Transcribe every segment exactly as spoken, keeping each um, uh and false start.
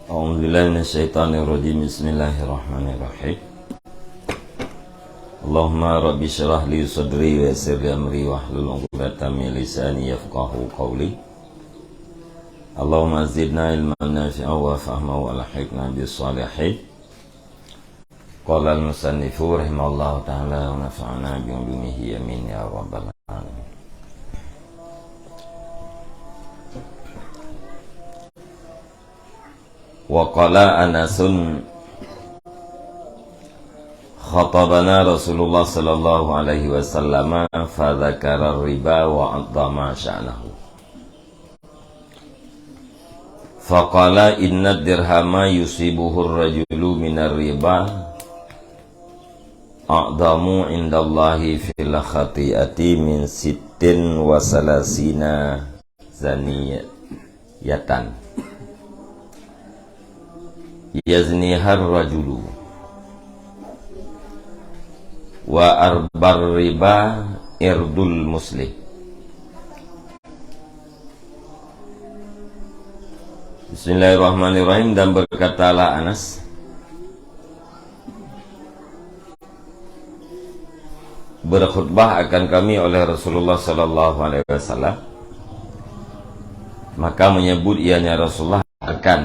أعوذ بالله من الشيطان الرجيم. بسم الله الرحمن الرحيم. اللهم رب اشرح لي صدري ويسر لي أمري واحلل عقدة من لساني يفقهوا قولي. اللهم زدنا علما نافعا وفهما وألحقنا بالصالحين. قال المصنف رحمه الله تعالى ونفعنا بعلومه آمين يا رب العالمين. وقال أنس خطبنا رسول الله صلى الله عليه وسلم فذكر الربا وعظم شأنه. فقال إن الدرهم يصيبه الرجل من الربا أعظم عند الله في الخطيئة من ست وثلاثين زانية يزنيها الرجل وأربى الربا عرض المسلم. Bismillahirrahmanirrahim. Dan berkatalah Anas, berkhutbah akan kami oleh Rasulullah sallallahu alaihi wasallam, maka menyebut ianya Rasulullah akan,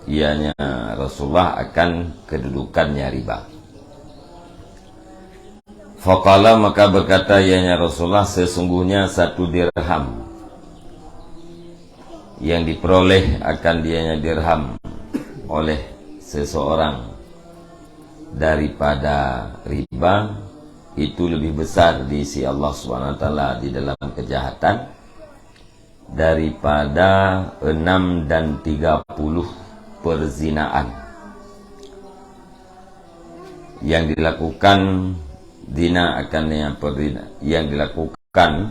ianya Rasulullah akan kedudukannya riba. Faqala, maka berkata ianya Rasulullah, sesungguhnya satu dirham yang diperoleh akan dianya dirham oleh seseorang daripada riba, itu lebih besar di sisi Allah Subhanahu wa Taala di dalam kejahatan daripada enam dan tiga puluh perzinaan yang dilakukan zina akan yang perzina, yang dilakukan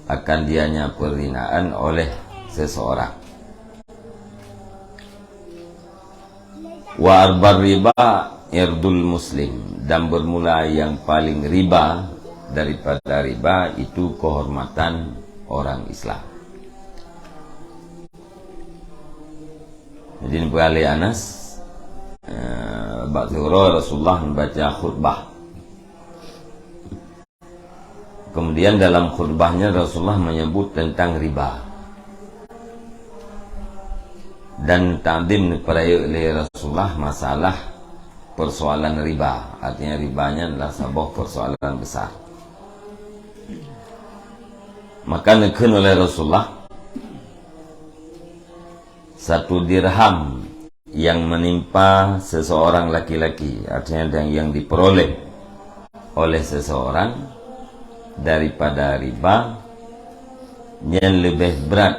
akan dianya perzinaan oleh seseorang. Wa arbar riba irdul muslim, dan bermula yang paling riba daripada riba itu kehormatan orang Islam. Jadi, neupeugah lé Anas, eh, bak siuroe Rasulullah membaca khutbah. Kemudian dalam khutbahnya Rasulullah menyebut tentang riba. Dan takdim neupeurayeuk lé Rasulullah masalah persoalan riba. Artinya riba nyan adalah saboh persoalan besar. Maka neukheun oleh Rasulullah, satu dirham yang menimpa seseorang laki-laki, artinya yang, yang diperoleh oleh seseorang daripada riba, nyan leubeh brat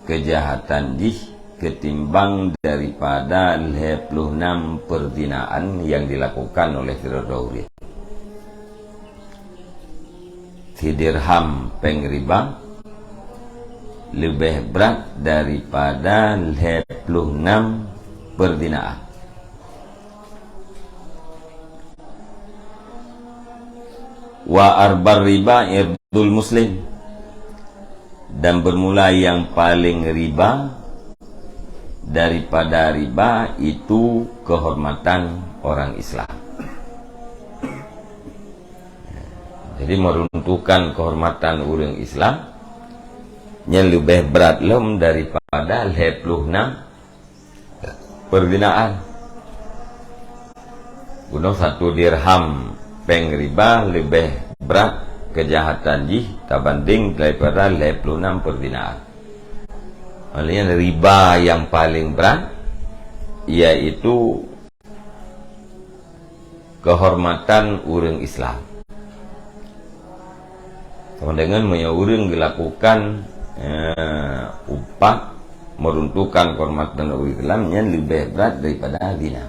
kejahatan jih ketimbang daripada lhée ploh nam perzinaan yang dilakukan oleh sidroe-droe ureuëng. Sidirham péng riba leubeh brat daripada lhée ploh nam perzinaan. Wa arbar riba irdul muslim, dan bermula yang paling riba daripada riba itu kehormatan orang Islam. Jadi, meruntuhkan kehormatan ureuëng Islam nyan leubeh brat lom daripada lhée ploh nam perzinaan. Bunoe satu dirham péng riba leubeh brat kejahatan jih tabanding daripada lhée ploh nam perzinaan. Maknanya riba yang paling brat yaitu kehormatan ureuëng Islam. Sama dengan meunyoe ureuëng gelakukan, eh, upat meruntuhkan kehormatan ureuëng Islam, nyan leubeh brat daripada zina.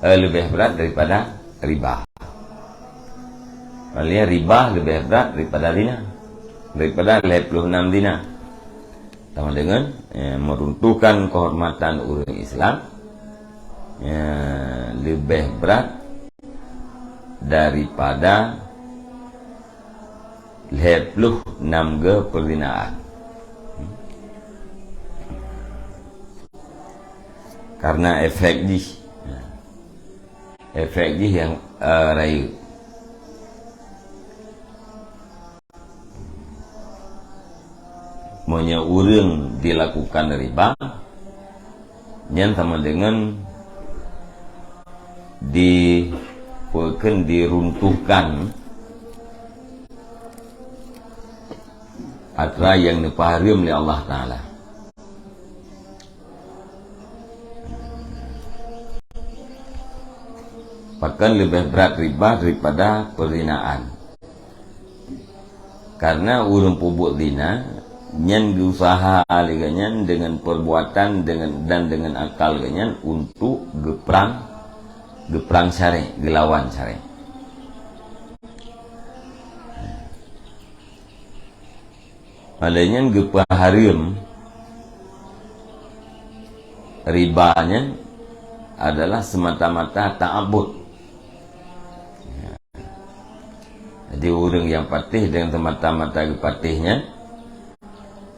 Eh, leubeh brat daripada riba. Maknanya riba leubeh brat daripada zina. Daripada lhée ploh nam zina. Sama dengan, eh, meruntuhkan kehormatan ureuëng Islam, eh, leubeh brat daripada lhée ploh nam geuh perzinaan. Karena efek jih. Efek jih nyang, eh, rayeuk. Meunyoe ureuëng dilakukan riba, nyan sama dengan di-, peukheun diruntuhkan atra nyang neupeuhareuem lé Allah Taala. Pakon leubeh brat riba daripada peuzinaan. Karena ureuëng peubuet zina, nyan geuusaha lé geuh nyan dengan perbuatan dengan, dan dengan akal geuh nyan untuk geuprang, geuprang syarek, geulawan syarek. Oleh nyan geupeuhareuem riba nyan adalah semata-mata ta'abbud. Jadi ureuëng nyang patéh dengan semata-mata geupatéh nyan,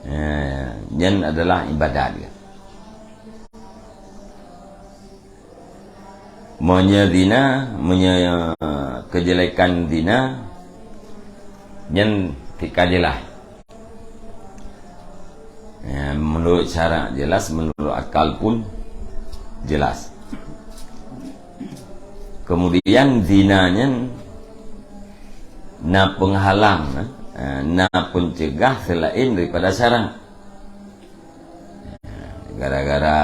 eh, nyan adalah ibadat. Meunyoe zina, meunyoe keujelekan zina, nyan tika jeulaih. Ya, menurut syarak jelas, menurut akal pun jelas. Kemudian zina nyan na penghalang, eh, na pencegah selain daripada syarak. Gara-gara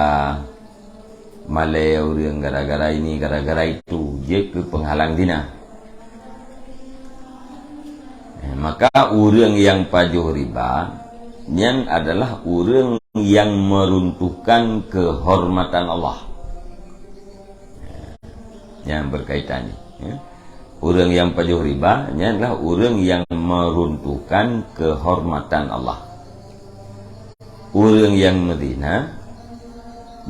malée ureuëng, gara-gara ini, gara-gara itu, jeuet keu penghalang zina. Maka ureuëng nyang pajoh riba, nyan adalah ureuëng nyang meruntuhkan kehormatan Allah. Nyang berkaitan ni, ya. Ureuëng nyang pajoh riba, nyan adalah ureuëng nyang meruntuhkan kehormatan Allah. Ureuëng nyang meuzina,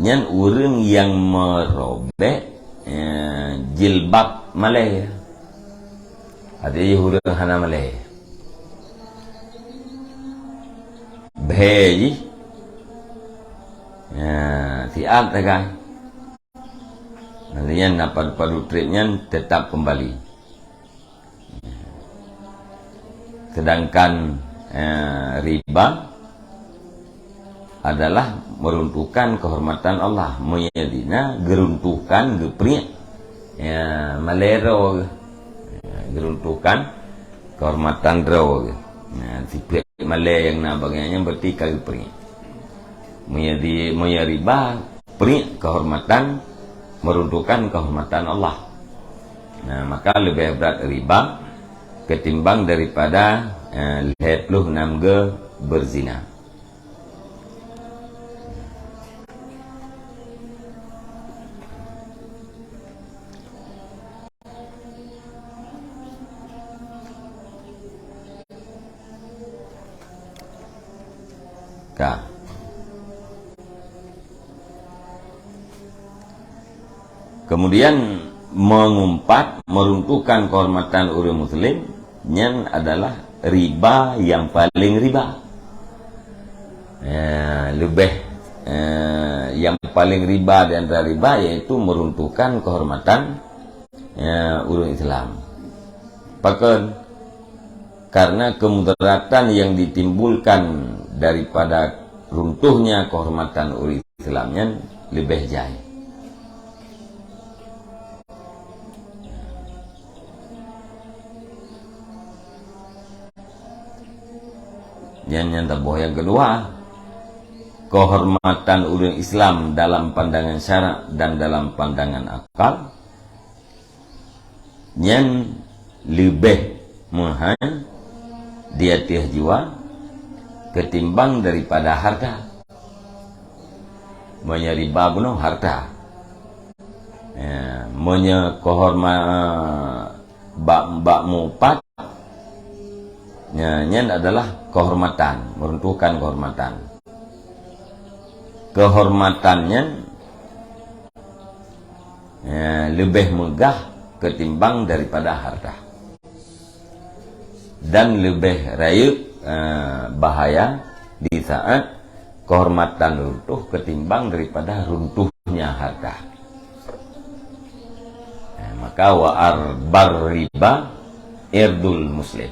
nyan ureuëng nyang meurobek, eh, jilbab malée. Artinya ureuëng hana malée. Bhée jih, ya, siat sagai. Nyan na padu-padu treb nyan tetap kembali. Sedangkan, eh, riba adalah meruntuhkan kehormatan Allah. Meunyoe zina geuruntuhkan, geupriek, ya, malée droe geuh. Ya, geuruntuhkan kehormatan droe geuh. Nah, sipriek malée nyang na bagian nyan berarti ka geupriek. Meunyoe di-, meunyoe riba, priek kehormatan, meruntuhkan kehormatan Allah. Nah, maka leubeh brat riba ketimbang daripada, eh, lhée ploh nam geu berzina. Ka. Kemudian mengumpat, meruntuhkan kehormatan ureuëng muslim, nyan adalah riba nyang paléng riba. Ya, leubeh, eh, nyang paléng riba di antara riba yaitu meruntuhkan kehormatan, ya, ureuëng Islam. Pakon? Karena kemudaratan yang ditimbulkan daripada runtuhnya kehormatan ureuëng Islam nyan leubeh jai. Nyan, nyan taboh nyang keudua. Kehormatan ureuëng Islam dalam pandangan syarak dan dalam pandangan akal, nyan leubeh meuhai di ateueh jiwa ketimbang daripada harta. Meunyoe riba bunoe harta. Ya, meunyoe kehorma-, bak, bak mupat, ya, nyan adalah kehormatan, meruntuhkan kehormatan. Kehormatan nyan, ya, leubeh meugah ketimbang daripada harta. Dan leubeh rayeuk, eh, bahaya di saat kehormatan runtuh ketimbang daripada runtuhnya punya harta. Eh, maka wa arbar riba irdul muslim.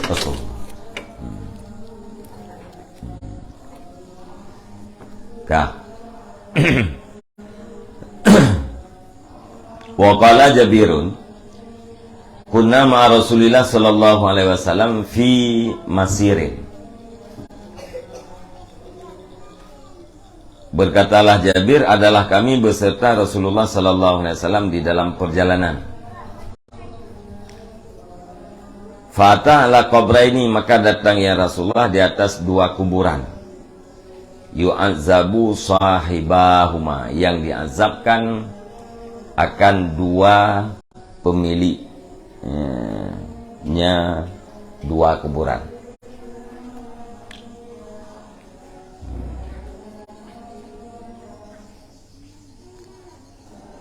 Rasul. Ka. Wa qala Jabirun, "Kunna ma'a Rasulillah sallallahu alaihi wasallam fi masirin." Berkatalah Jabir, "Adalah kami beserta Rasulullah sallallahu alaihi wasallam di dalam perjalanan." Fata ala qabraini, maka datang ya Rasulullah di atas dua kuburan. Yu'azzabu sahibahuma, yang diazabkan akan dua pemiliknya dua kuburan.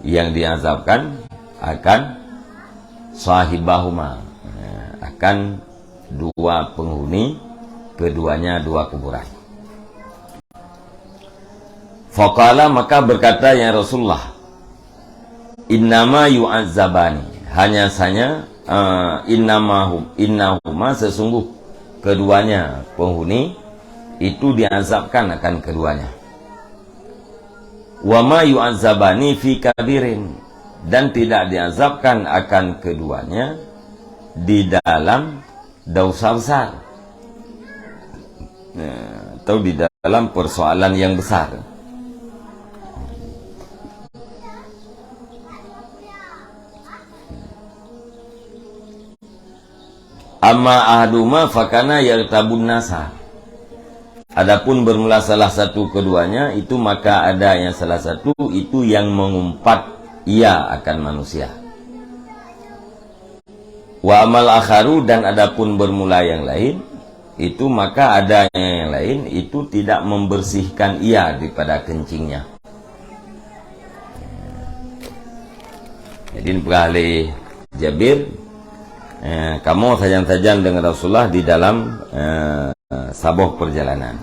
Yang diazabkan akan sahibahuma, akan dua penghuni keduanya dua kuburan. Faqala, maka berkata ya Rasulullah, "Innama yu'azzabani." Hanya saja, eh, innamahum, innahuma, sesungguh keduanya penghuni itu diazabkan akan keduanya. "Wa ma yu'azzabani fi kabirin." Dan tidak diazabkan akan keduanya di dalam dosa besar. Ya, atau di dalam persoalan yang besar. "Amma ahaduma fakana yartabun nasa." Adapun bermula salah satu keduanya itu, maka ada yang salah satu itu yang mengumpat ia akan manusia. "Wa amal akharu," dan adapun bermula yang lain itu, maka ada yang lain itu tidak membersihkan ia daripada kencingnya. Jadi, neupeugah lé Jabir, eh, kamoe sajan-sajan deungon Rasulullah di dalam, eh, saboh perjalanan.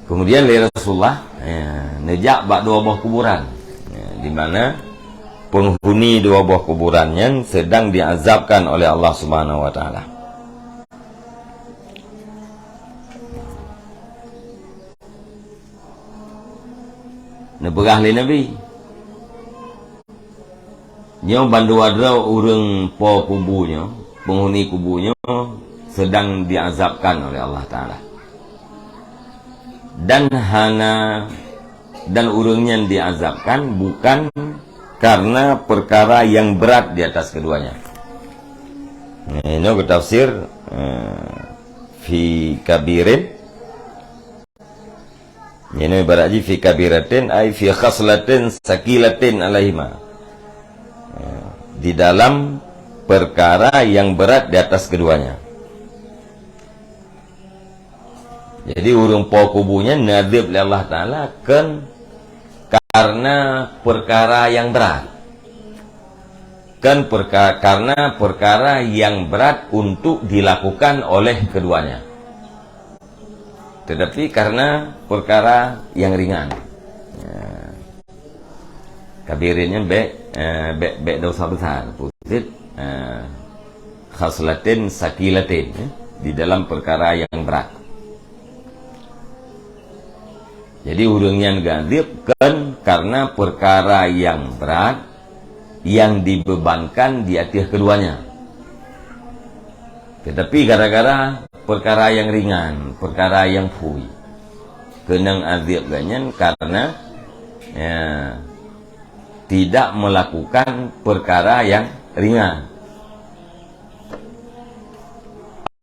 Kemudian lé Rasulullah, eh, neujak bak dua boh kuburan, eh, di mana penghuni dua boh kuburan nyan sedang diazabkan oleh Allah Subhanahu wa Taala. Neupeugah lé Nabi, "Nyoe bandua droe ureuëng po kubu nyoe, penghuni kubu nyoe, sedang diazabkan oleh Allah Taala. Dan hana, dan ureuëng nyan diazabkan bukan karena perkara yang berat di atas keduanya." Nah, inoe geutafsir, eh, fi kabirin. Inoe ibarat jih fi kabiratin, ai fi khaslatin sakilatin alaihima. Ya, di dalam perkara yang berat di atas keduanya. Jadi, ureuëng po kubu nyan neuadab lé Allah Taala kan karena perkara yang berat. Kan perka-, karena perkara yang berat untuk dilakukan oleh keduanya. Tetapi karena perkara yang ringan. Ya. Kabirin nyan bék, eh, bék, bék dosa besar. Pusit, eh, khaslatin sakilatin, ya, di dalam perkara yang berat. Jadi, ureuëng nyan geuadab kan karena perkara yang berat yang dibebankan di ateueh keduanya. Tetapi gara-gara perkara yang ringan, perkara yang phui, keunong adab geuh nyan karena, ya, tidak melakukan perkara yang ringan.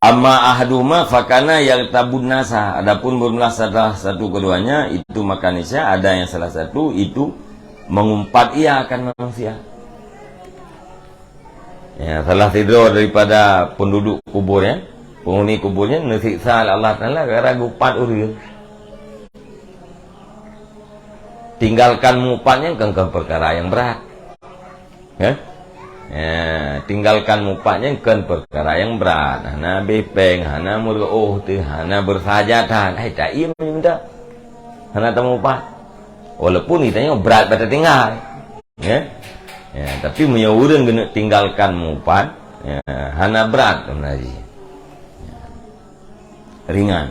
Amma ahaduhuma fakana yaghtabun nasa. Adapun bermula salah satu keduanya itu, maka niscaya ada yang salah satu itu mengumpat ia akan manusia. Ya, salah sidroe daripada penduduk kubur, ya, penghuni kubur nyan neusiksa lé Allah Taala gara-gara geupat ureuëng. Tinggalkan meupat nyan kan, kan perkara yang berat. Ya? Ya, tinggalkan mupat nyan kon peukara nyang brat. Hana habéh péng, hana meureuôh teuh, hana beureusaha jat that. Hai, ta-iem meuda. Hana tamupat. Walaupun geutanyoe brat bak tatinggai. Ya. Ya, tapi meunyoe ureuëng geuneuk tinggalkan mupat, ya, hana brat sebenarnya. Ya. Ringan.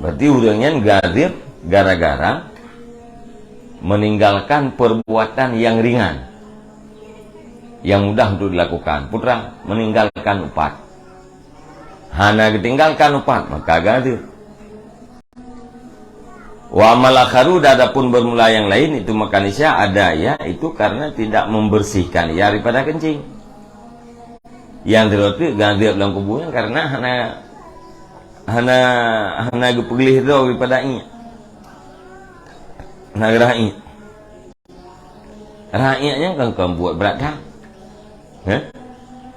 Berarti ureuëng nyan gadhib gara-gara meninggalkan perbuatan yang ringan, yang mudah untuk dilakukan. Putra meninggalkan upat. Hana geutinggalkan upat, maka gadhib. Wa amal akharu, adapun bermula yang lain itu maka niscaya ada ia itu karena tidak membersihkan ia daripada kencing. Yang terlebih gadhib dalam kubu nyan karena hana hana hana geupeugléh droe daripada iék. Hana geurah iék. Rakyat nyan kan, kan buet brat that. Heh?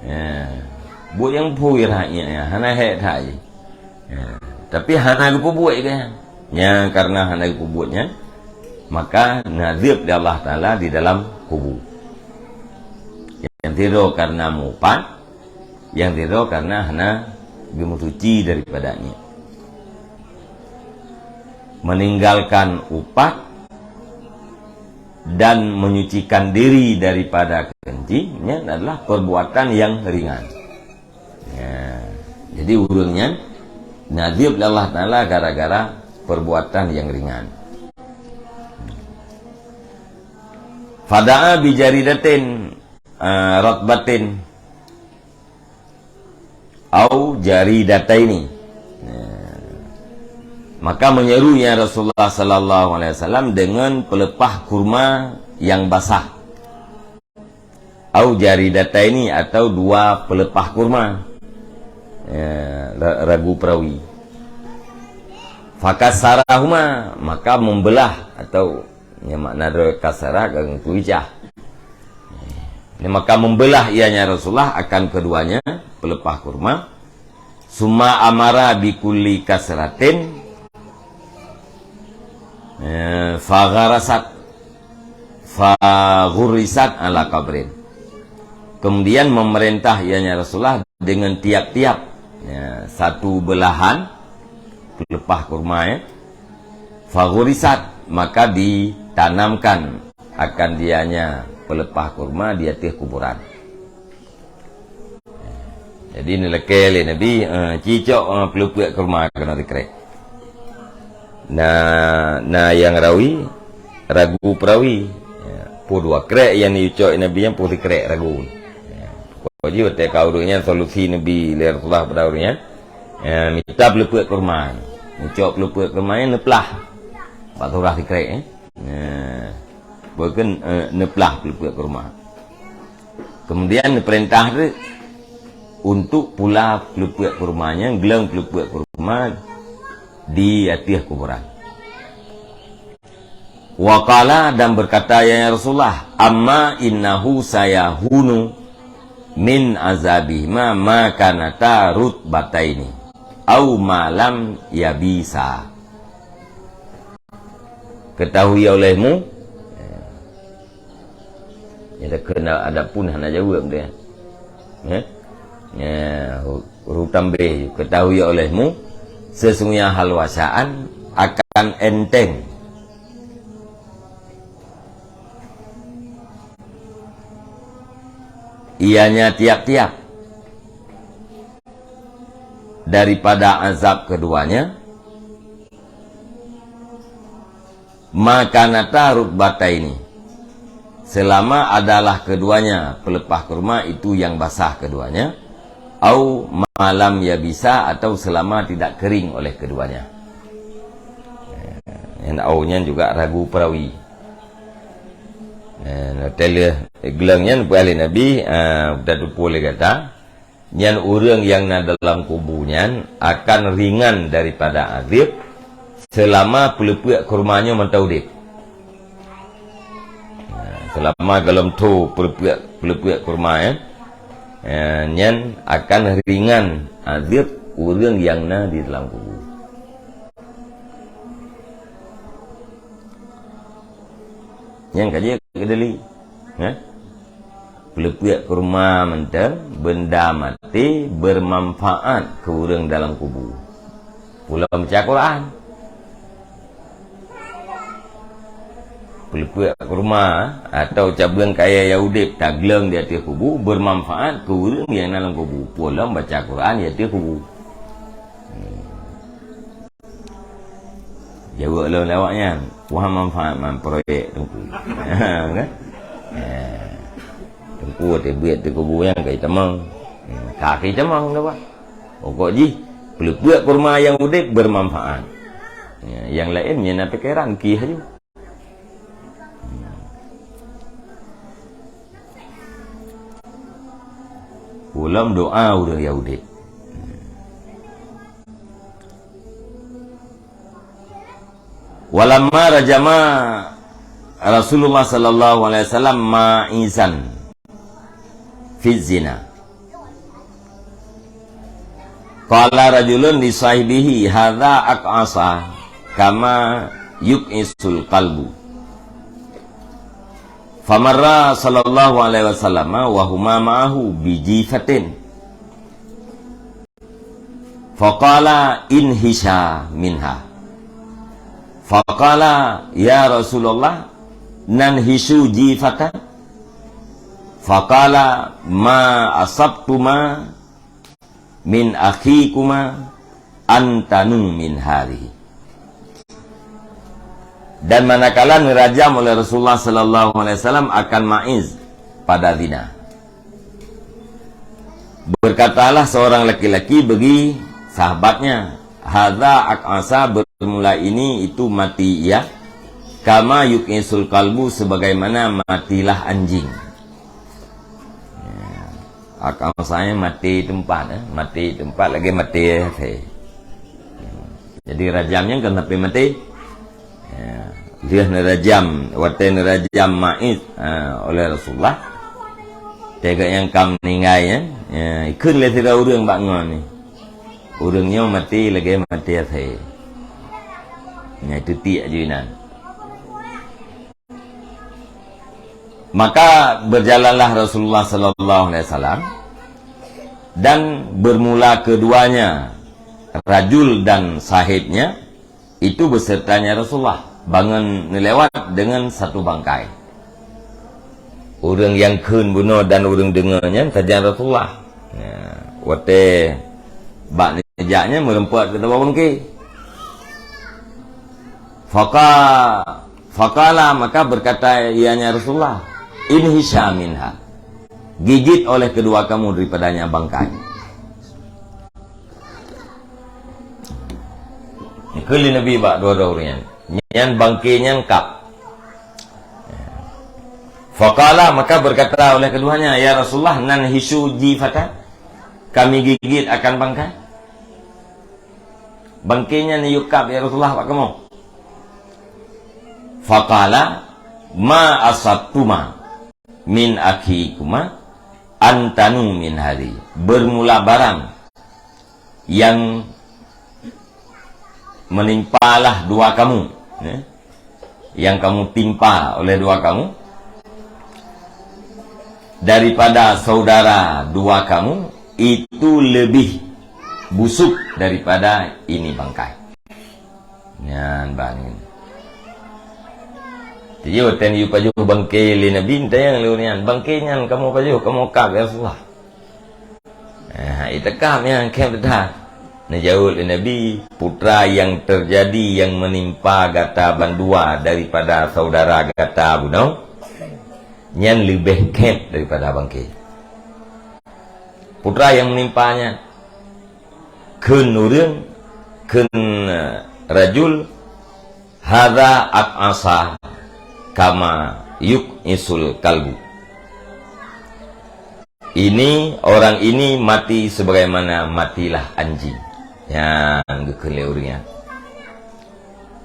Ya. Buet nyang phui rakyat nyan, hana hék that jih. Ya. Tapi hana geupeubuet ke nyan. Nya karena hana geupeubuet nyan, maka neuadab lé Allah Taala di dalam kubu. Nyang sidroe karena mupat, nyang sidroe karena hana geumeusuci daripada nyan. Meninggalkan upat dan menyucikan diri daripada kencing, nyan adalah perbuatan yang ringan. Ya. Jadi ureuëng nyan neuadab lé Allah Taala gara-gara perbuatan yang ringan. Fada'a bijaridatin, eh, ratbatin au jaridataini. Nah, maka menyeru ia Rasulullah sallallahu alaihi wasallam dengan pelepah kurma yang basah. Au jaridataini, atau dua pelepah kurma. Ya, ra-, ragu perawi. Fakasarahuma, maka membelah, atau nya makna droe kasarah, kan tuicah. Ini maka membelah ianya Rasulullah akan keduanya pelepah kurma. Summa amara bikulli kasratin, eh, fagharasat, faghurisat ala qabrin. Kemudian memerintah ianya Rasulullah dengan tiap-tiap, ya, satu belahan pelepah kurma, ya. Faghurisat, maka ditanamkan akan dianya pelepah kurma di ateueh kuburan. Jadi neulakée lé Nabi, eh, cicok, eh, peuleupeuk kurma keunoe dikrek. Na, na nyang rawi, ragu perawi. Ya, peue dua krek nyang neucok Nabi nyan, peue sikrek ragu. Ya, pokok jih watée ka ureuëng nyan solusi Nabi lé Rasulullah pada ureuëng nyan. Ya, mita peuleupeuk kurma. Neucok peuleupeuk kurma nyan neuplah. Bak surah sikrek, eh. Nah, bukan, eh, neuplah peuleupeuk kurma. Kemudian neupeurintah deh untuk pula peuleupeuk kurma nyan, gleueng peuleupeuk kurma di ateueh kuburan. Wa qala, dan berkata, "Ya Rasulullah, amma innahu sayahunu min azabihima ma kanata rutbataini, au ma lam yabisa." Ketahui olehmu, ya, dah kena, adapun hana jaweueb dia. Ya? Ya, hu-, huruf tambah, ketahui olehmu, sesungguhnya hal wasaan akan enteng. Ianya tiap-tiap daripada azab keduanya, ma kanata rutbataini, selama adalah keduanya pelepah kurma itu yang basah keduanya, au ma lam yabisa, atau selama tidak kering oleh keduanya. Nyang au nyan juga ragu perawi. Eh, na teuh lheueh gleueng nyan peue ahli Nabi, ah, tatupue lé gata, nyan ureuëng nyang na dalam kubu nyan akan ringan daripada azab selama peuleupeuk kurma nyoe mantong udeb. Nah, selama golom tho peuleupeuk, peuleupeuk kurma, ya. Eh, nyan akan ringan azab ureuëng nyang na di dalam kubu. Nyan ka jeuet keu dalil. Hah? Peuleupeuk kurma mantong, benda maté, bermanfaat keu ureuëng dalam kubu. Pula baca Quran. Peuleupeuk kurma atau cabeueng kayèe nyang udeb tagleueng di ateueh kubu, bermanfaat keu ureuëng nyang na lam kubu. Pula baca Quran di ateueh kubu. Hmm. Jaweueb lom lé awaknyan, wah manfaat man proyek Teungku. Kan? Eh, Teungku watèe beuet di kubu nyan ka jitamong. Hmm, ka jitamong dah, Pak. Pokok jih, peuleupeuk kurma nyang udeb bermanfaat. Ya, nyang laén nyan na pikeran kih aju. Hmm. Ulôn doa ureuëng nyang udeb. Walamma rajama Rasulullah sallallahu alaihi wasallam ma'izan fi zina. Qala rajulun li sahibihi, "Hadza aq'asa kama yuq'isul qalbu." Famarra sallallahu alaihi wasallam wa huma ma'ahu bi jifatin. Faqala, "Inhisha minha." Faqala, "Ya Rasulullah, nanhishu jifatan?" Faqala, "Ma asabtuma min akhikuma antanu min hadhihi." Dan manakala neurajam oleh Rasulullah sallallahu alaihi wasallam akan Ma'iz pada zina, berkatalah seorang laki-laki bagi sahabatnya, "Hadza aq'asa, bermula ini itu mati ia, kama yuq'isul kalbu, sebagaimana matilah anjing." Ya. Aq'asa nyan maté teumpat, eh. Maté teumpat lagèe maté asèe. Jadi rajam nyan kan sampai maté. Ya. Lheueh neurajam, watèe neurajam Ma'iz, ha, oleh Rasulullah. Teuka nyang ka meuninggai nyan, ya, ikheun lé sidroe ureuëng bak ngon nyan. Ureuëng nyoe maté lagèe maté asèe. Nyan itu tiek aju inan. Maka berjalanlah Rasulullah sallallahu alaihi wasallam, dan bermula keduanya, rajul dan sahibnya, itu besertanya Rasulullah, bangon neulewat dengan satu bangkai. Ureuëng nyang kheun bunoe dan ureuëng deungoe nyan sajan Rasulullah. Ya, watèe bak neujak nyan meureumpok keu saboh bangke. Faqa-, faqala, maka berkata ianya Rasulullah, "Inhisha minha." Gigit oleh kedua kamu daripadanya bangkai. Ikheun lé Nabi bak dua-dua ureuëng nyan. Nyan bangke nyan kab. Faqala, maka berkata oleh keduanya, "Ya Rasulullah, nanhishu jifatan? Kami gigit akan bangkai?" Bangke nyan neuyue kab, ya Rasulullah, bak kamoe. Faqala, "Ma asabtuma min akhikuma antanu min hadhi." Bermula barang yang menimpalah dua kamu, ya, yang kamu timpa oleh dua kamu, daripada saudara dua kamu, itu lebih busuk daripada ini bangkai. Nyan bak nyan. Jadi, watèe neuyue pajoh bangke lé Nabi, neutanyong lé ureuëng nyan, "Bangke nyan kamoe pajoh, kamoe kab, ya Rasulullah?" Eh, itakab nyan khém that. Neujaweueb lé Nabi, "Putra yang terjadi yang menimpa gata bandua daripada saudara gata bunoe, nyan leubeh khém daripada bangke." Putra yang menimpa nyan, kheun ureuëng, kheun, eh, rajul, "Hadza aq'asa kama yuq'isul kalbu." Ini, orang ini mati sebagaimana matilah anjing. Nyan geukheun lé ureuëng nyan.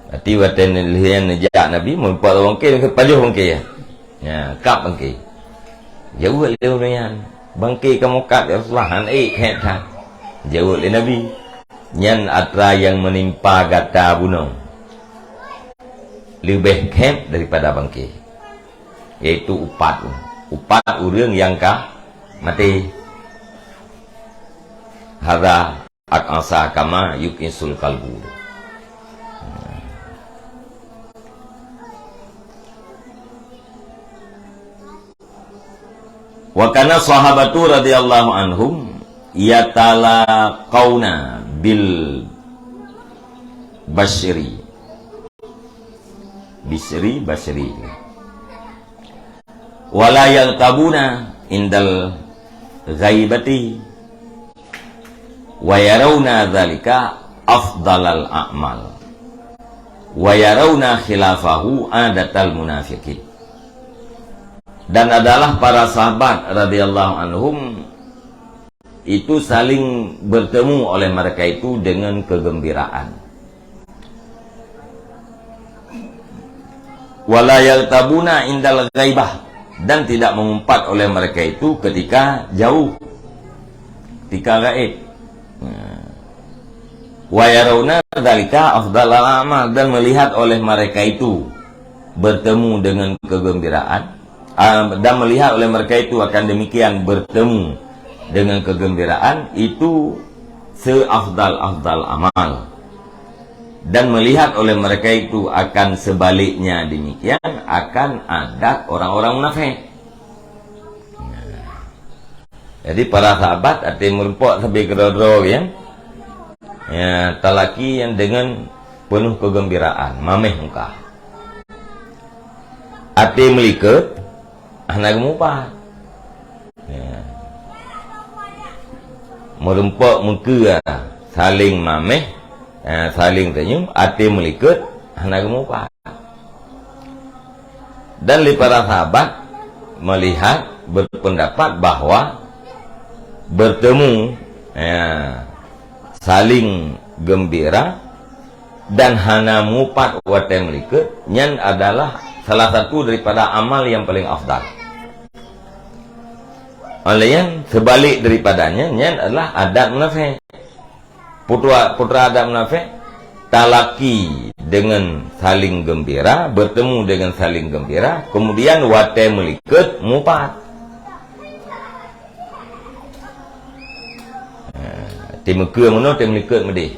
Berarti watèe lheueh nyan neujak Nabi, meureumpok bangke, pajoh bangke nyan. Nyan, kab bangke. Jaweueb lé ureuëng nyan, "Bangke kamoe kab, ya Rasulullah, han ék khém that." Jaweueb lé Nabi, "Nyan atra nyang meunimpa gata bunoe leubeh khém daripada bangke." yaitu upat. Upat ureuëng nyang ka maté. Hadza aq'asa kama yuq'isul qalbu. Wa kana sahabatu radhiyallahu anhum yatalaqauna bil basyri. Bisri, basyri. Wa la yaghtabuna indal ghaibati. Wa yarawna dzalika afdalal a'mal. Wa yarawna khilafahu adatal munafiqin. Dan adalah para sahabat radhiyallahu anhum itu saling bertemu oleh mereka itu dengan kegembiraan. Wa la yaghtabuna indal ghaibah, dan tidak mengumpat oleh mereka itu ketika jauh, ketika gaib. Wa yarawna dzalika afdalal a'mal, dan melihat oleh mereka itu bertemu dengan kegembiraan, ah, dan melihat oleh mereka itu akan demikian bertemu dengan kegembiraan, itu seafdal-afdal amal. Dan melihat oleh mereka itu akan sebaliknya demikian, akan adat orang-orang munafik. Jadi para sahabat até meurumpok sabe keudroe-droe, ya. Ya, talaki yang dengan penuh kegembiraan, mameh muka. Até meulikot, hana geumupat. Ya. Meurumpok meukeue, saling mameh, eh, saling senyum, até meulikot, hana geumupat. Dan lé para sahabat melihat, berpendapat bahwa bertemu, ya, saling gembira dan hana mupat watée meulikot, nyan adalah salah satu daripada amal yang paling afdal. Oleh nyan, sebalik daripadanya, nyan adalah adat munafik. Putra, putra adat munafik, talaki dengan saling gembira, bertemu dengan saling gembira, kemudian watée meulikot mupat. Ha, teumeukeu meunoe, teumeukot meudeh.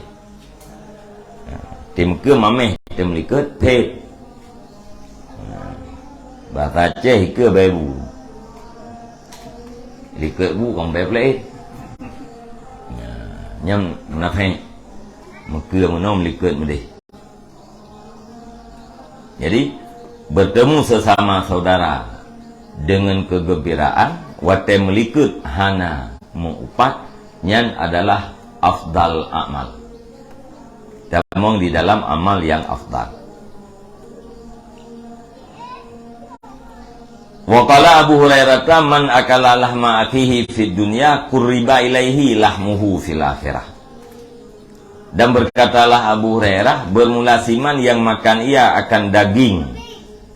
Ha, teumeukeu mameh, teumeukot phét. Ha, bahasa Aceh ikeue bèe bu. Likot bu kong bèe pleh. Ha, nyan munafik. Meukeue meunoe meulikot meudeh. Jadi, bertemu sesama saudara dengan kegembiraan, watée meulikot hana meuupat, nyan adalah afdal amal. Tamong di dalam amal yang afdal. Wa qala Abu Hurairah, "Man akala lahma akhihi fid dunya, qurriba ilaihi lahmuhu fil akhirah." Dan berkatalah Abu Hurairah, "Bermula siman yang makan ia akan daging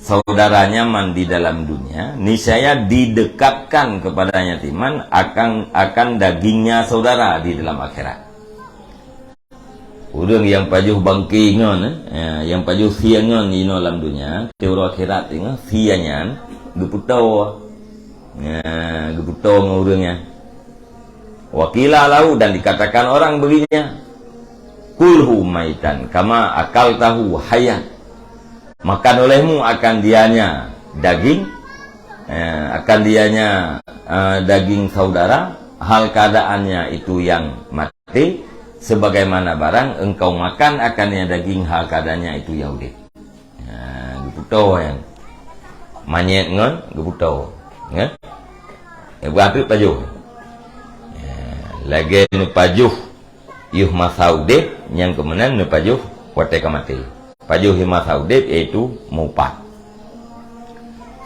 saudaranya man di dalam dunia, niscaya didekatkan kepadanya siman akan, akan dagingnya saudara di dalam akhirat." Ureuëng nyang pajoh bangke ngon, eh, ya, nyang pajoh sie ngon inoe lam dunia, teuro akhirat teungoh sie nyan geupeutoe. Ya, geupeutoe ngon ureuëng nyan. Wa qila lahu, dan dikatakan orang baginya, "Kulhu maitan kama akaltahu hayyan." Makan olehmu akan dianya daging, eh, akan dianya, eh, daging saudara, hal keadaannya itu yang mati, sebagaimana barang engkau makan akannya daging hal keadaannya itu yang udeb. Ha, geupeutoe nyan. Manyét ngon geupeutoe. Ya? Eh, buah tu pajoh. Ya, lagée neupajoh yoh masa udeb, nyang keumeunang neupajoh watée ka maté. Pajoh yoh masa udeb, yaitu meuupat.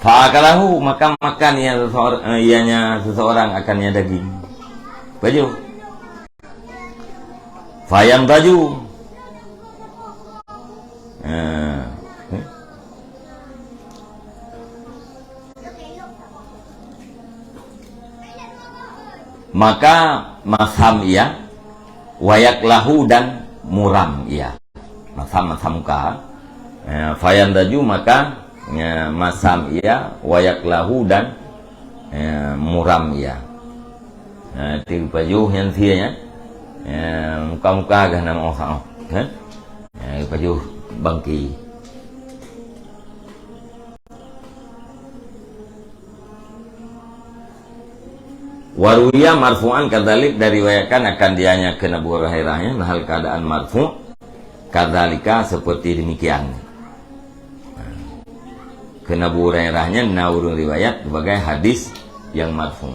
Fa akalahu, maka makan ia seseor-, eh, ianya seseorang akan nya daging. Pajoh. Fayantaju. Eh. Maka masam ia, wa yaklahu, dan muram ia. Masam-masam muka. Eh, fayantaju, maka Ya, masam ia, wayak lahu dan, ya, muram ia. Ha, ti pajoh nyan sia nyan. Ya, muka-muka gah nama oh, oh. Ha? Ya, pajoh bangki. Waruya marfu'an kadzalik, dan riwayatkan akan dianya keu Abu Hurairah nyan hal keadaan marfu', kadzalika, seperti demikian. Keu Abu Hurairah nyan na ureuëng riwayat sebagai hadis yang marfu'.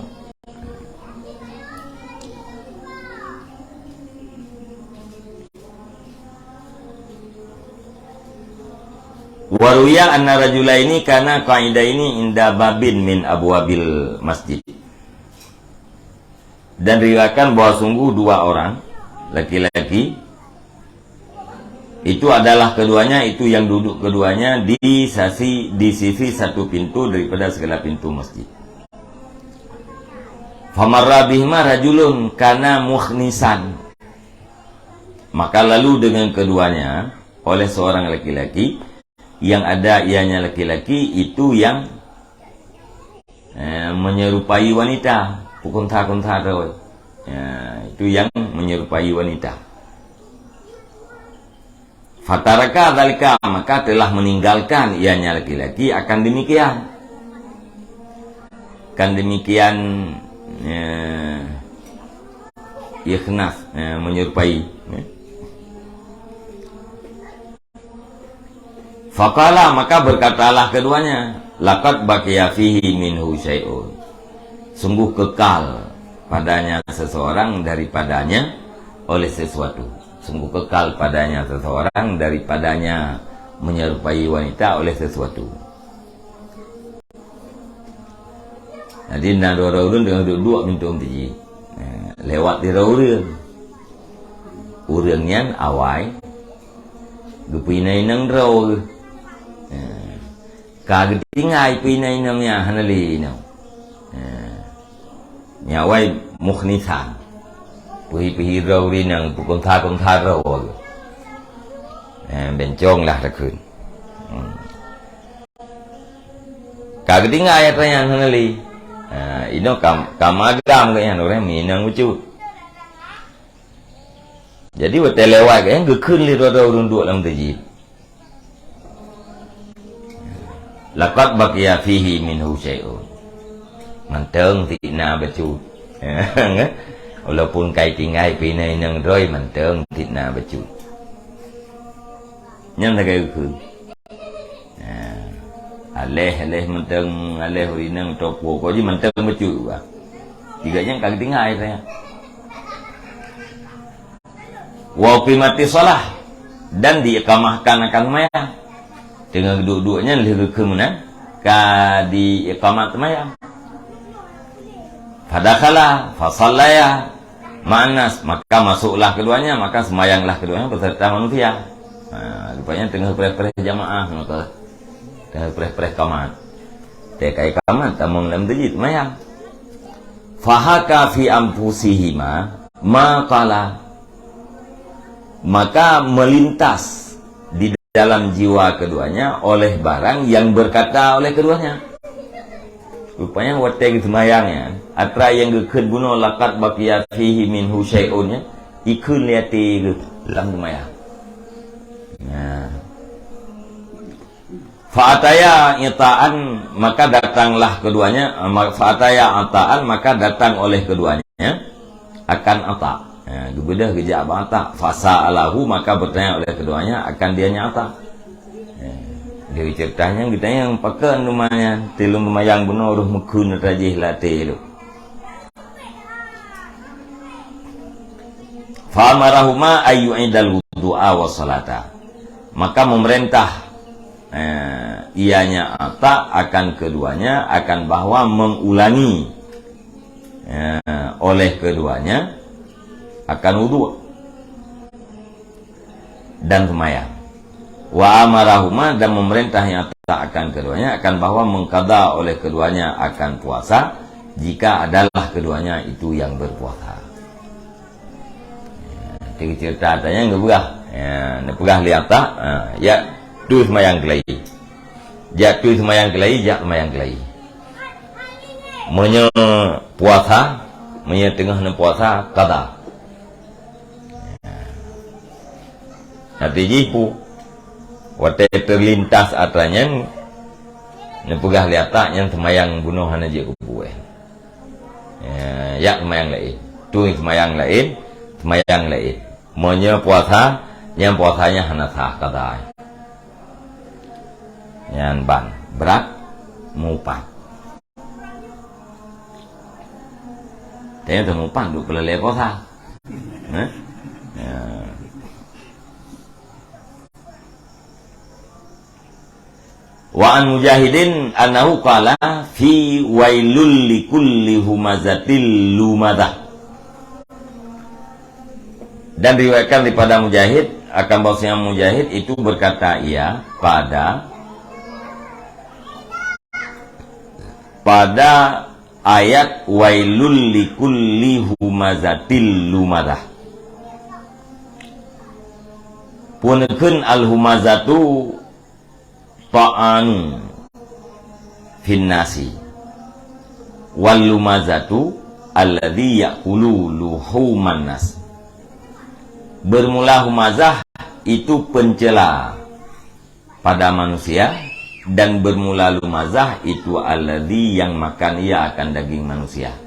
Waruya anna rajulaini kana qa'idaini inda babin min abwabil masjid. Dan diriwayatkan bahwa sungguh dua orang laki-laki itu adalah keduanya, itu yang duduk keduanya di sisi, di sisi satu pintu daripada segala pintu masjid. Famarra bihima rajulun kana mukhnisan. Maka lalu dengan keduanya oleh seorang laki-laki, yang ada ianya laki-laki itu yang, eh, menyerupai wanita, peukon that-kon that droe. Ya, itu yang menyerupai wanita. Fataraka dzalika, maka telah meninggalkan ianya laki-laki akan demikian. Kan demikian, eh, ikhnas, eh, menyerupai, eh. Faqala, maka berkatalah keduanya, "Laqad baqiya fihi minhu syai'un." Sungguh kekal padanya seseorang daripadanya oleh sesuatu. Sungguh kekal padanya seseorang daripadanya menyerupai wanita oleh sesuatu. Jadi, na dua ureuëng teungoh duek-duek meuntong teuji. Eh, lewat sidroe ureuëng. Ureuëng nyan awai geupeuinong-inong droe. Eh, ka geutinggai peuinong-inong nyan hana lé inong. Eh, nyan awai mukhnisan. Peuhi-peuhi droe ureuëng inong, peukon that-kon that droe. Eh, bencong lah takheun. Hmm. Ka geutinggai atra nyan hana lé. Ha, inong kam, ka madam geuh nyan ureuëng meuinong bacut. Jadi watée lewat geuh nyan geukheun lé droe-droe ureuëng duek lam teuji. Laqad baqiya fihi minhu syai'un. Mantong sit na bacut. Walaupun ka itinggai peuinong-inong droe mantong sit na bacut. Nyan sagai geukheun. Nah, aléh, aléh mantong, aléh ureuëng inong toko ko jih mantong bacut juga. Tiga nyan ka geutinggai saya. Wa uqimati shalah, dan diiqamahkan akan seumayang. Teungoh duek-duek nyan lheueh geukheun meunan ka diiqamat seumayang. Fadakhala fasallaya ma'annas, maka masuklah keduanya, maka semayanglah keduanya beserta manusia. Ha, rupanya teungoh preh-preh jamaah, maka teungoh preh-preh kamat. Teuka kamat tamong lam teuji seumayang. Fahaka fi anfusihima ma qala. Maka melintas di dalam jiwa keduanya oleh barang yang berkata oleh keduanya. Rupanya watée geuseumayang nyan, atra nyang geukheun bunoe laqad baqiya fihi minhu syai'un nyan, ikheun lé até geuh lam seumayang. Nah. Fa'ataya ita'an, maka datanglah keduanya, ma-, fa'ataya ata'an, maka datang oleh keduanya akan Ata. Ha, geubeudôh geujak bak Ata. Fasa'alahu, maka bertanya oleh keduanya akan dianya Ata. Ha, di ceurita nyan geutanyong, "Pakon teuma nyan, teulôn seumayang bunoe roh meukheun atra jih lam até lôn?" Fa'amarahuma ayyu'idal wudu'a was salata. Maka memerintah, eh, ianya Ata akan keduanya akan bahwa mengulangi, eh, oleh keduanya akan wudhu dan sembahyang. Wa amarahuma, dan memerintah yang Ata akan keduanya akan bahwa mengqadha oleh keduanya akan puasa jika adalah keduanya itu yang berpuasa. Jadi ceurita Ata nyan geupeugah. Ya, neupeugah lé Ata, ha, ya, tu seumayang keulayi. Jak tui seumayang keulayi, jak seumayang keulayi. Meunyoe puasa, meunyoe teungoh neupuasa, qadha. Até jih pu, watée teulintas atra nyan, neupeugah lé ata nyan seumayang bunoe hana jeuet keu buet. Ya, jak seumayang laén. Tui seumayang laén, seumayang laén. Meunyoe puasa, nyan puasa nyan hana sah qadha. Nyan ban, brat meuupat. Tanyoe teumeuupat duek peulalée puasa. Eh? Ya. Wa an Mujahidin annahu qala fi wailul likulli humazatil lumazah. Dan diriwayatkan daripada Mujahid, akan bahwasanya Mujahid itu berkata ia pada, pada ayat wailul likulli humazatil lumazah. Pun kheun al-humazatu ta'anu finnasi. Wal lumazatu alladzi ya'kulu luhuman nas. Bermula humazah itu pencela pada manusia, dan bermula lumazah itu alladzi yang makan ia akan daging manusia.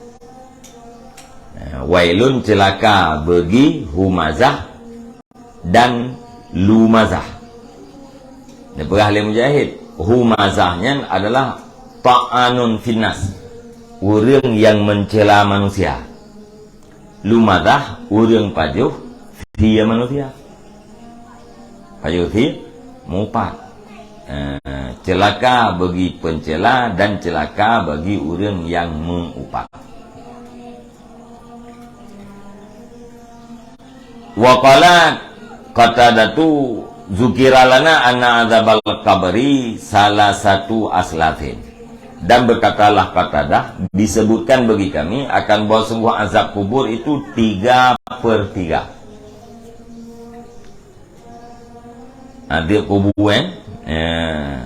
Nah, wailun celaka bagi humazah dan lumazah. Neupeugah lé Mujahid, humazah nyan adalah ta'anun finnas, ureuëng nyang meuncela manusia. Lumazah, ureuëng pajoh sie manusia. Pajoh sie meuupat. Eh, celaka bagi pencela dan celaka bagi ureuëng nyang meuupat. Wa qala Qatadatu, "Zukira lana anna adzabal qabri salasatu aslafin." Dan berkatalah Qatadah, "Disebutkan bagi kami akan bahwa sungguh azab kubur itu tiga per tiga." Adeueb kubu, eh? Eh.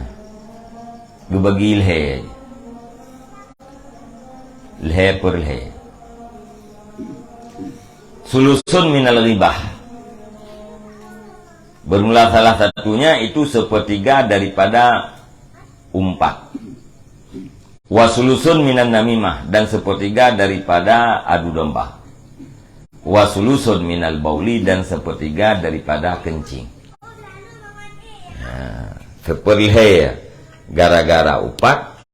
Geubagi lhée. Lhée per lhée. Sulusun minal ghibah. Bermula salah satunya itu sepertiga daripada umpat. Wa sulusun minan namimah, dan sepertiga daripada adu domba. Wa sulusun minal bauli, dan sepertiga daripada kencing. Nah, seperlhée gara-gara upat,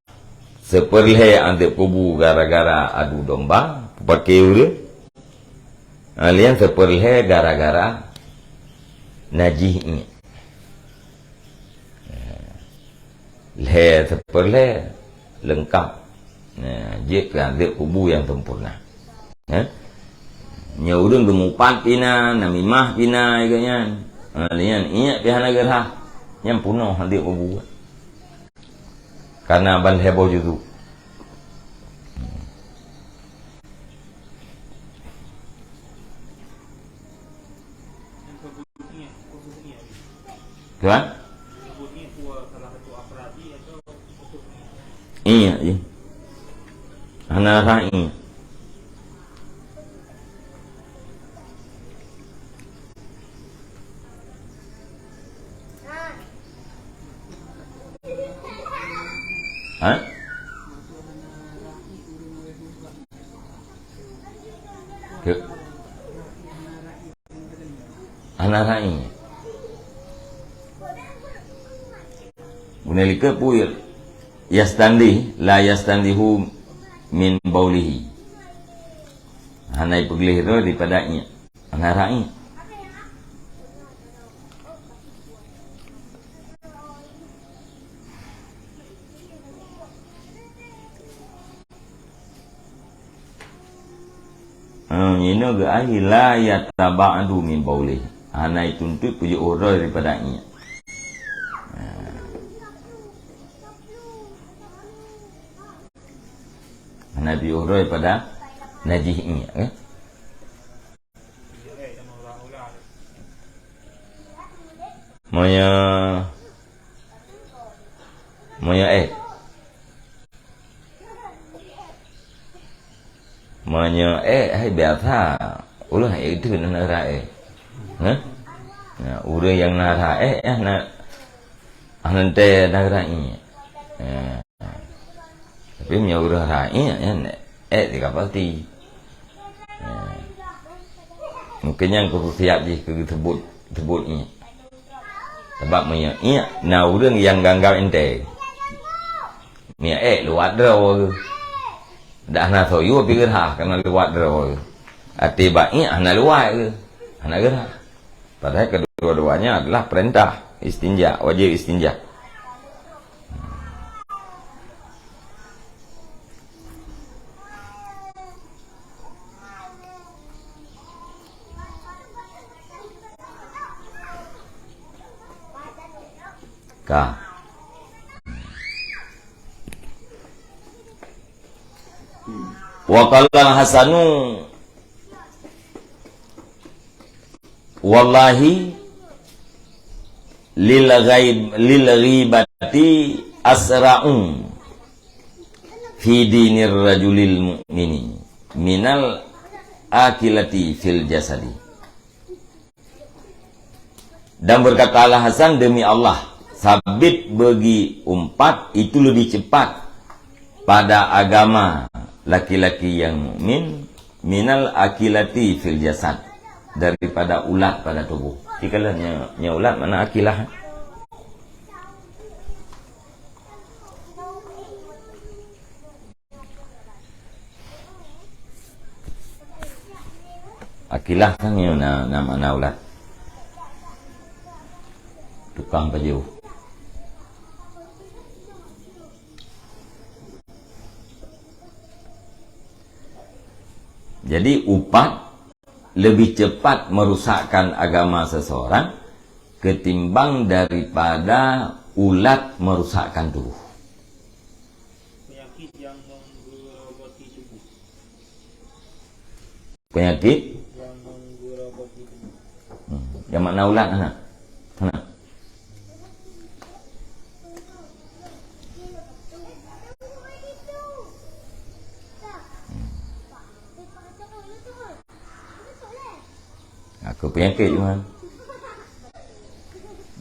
seperlhée adeueb kubu gara-gara adu domba, peupaké ureuëng. Laén seperlhée gara-gara najih iék. Lhée seperlhée leungkab. Nah, jeuet keu adeueb kubu nyang sempurna. Eh? Nyoe ureuëng geumupat pih na, namimah pih na, geuh nyan. Ha, nyan iék pih hana geurhah. Nyan peunoh adeueb kubu. Karena ban lhée boh juzu. Tuan? Iya, iya. Hana rhah iék. Ha? Ke-, hana rhah iék. Guna likot peue? Yastandi, la yastandihu min baulihi. Hana ipeugleh droe daripada iék. Hana rhah iék. Ha, inoe geuahi la yataba'adu min baulih. Hana ituntut peujeuet droe daripada iék. Ha. Hana piôh droe pada najih iék, eh? Meunyoe Meunyoe ék. Meunyoe ék, hai biasa. Ulah ék itu na rhah ék. Hah? Nah, ureuëng nyang na rhah ék, eh, na, ah, nanti na rhah ék. Eh. Tapi meunyoe ureuëng rhah ék, eh, ék tiga pasti. Eh. Mungkin nyang keu siap jih keu teubot, teubot ék. Sabab meunyoe ék na ureuëng nyang ganggab entée. Meunyoe ék luwat droe. Dak hana soe yue pi geurhah kana luwat droe. Até bak ék hana luwat ke. Hana geurhah. Padahal kedua-duanya adalah perintah istinja, wajib istinja. Ka. Wa qala Hasanu, wallahi lil ghaib, lil ghibati asra'u fi dinir rajulil mu'mini minal akilati fil jasadi. Dan berkatalah Hasan, "Demi Allah, sabit bagi umpat itu lebih cepat pada agama laki-laki yang mukmin minal akilati fil jasad, daripada ulat pada tubuh." Jikalau nya, nya ulat mana akilah. Akilah kan nyoe na, na makna ulat. Tukang pajoh. Jadi, upat lebih cepat merusakkan agama seseorang ketimbang daripada ulat merusakkan tubuh. Penyakit yang menggerogoti tubuh. Penyakit? Yang menggerogoti tubuh. Hmm. Yang makna ulat hana? Hana. Hmm. Aku penyakit cuma.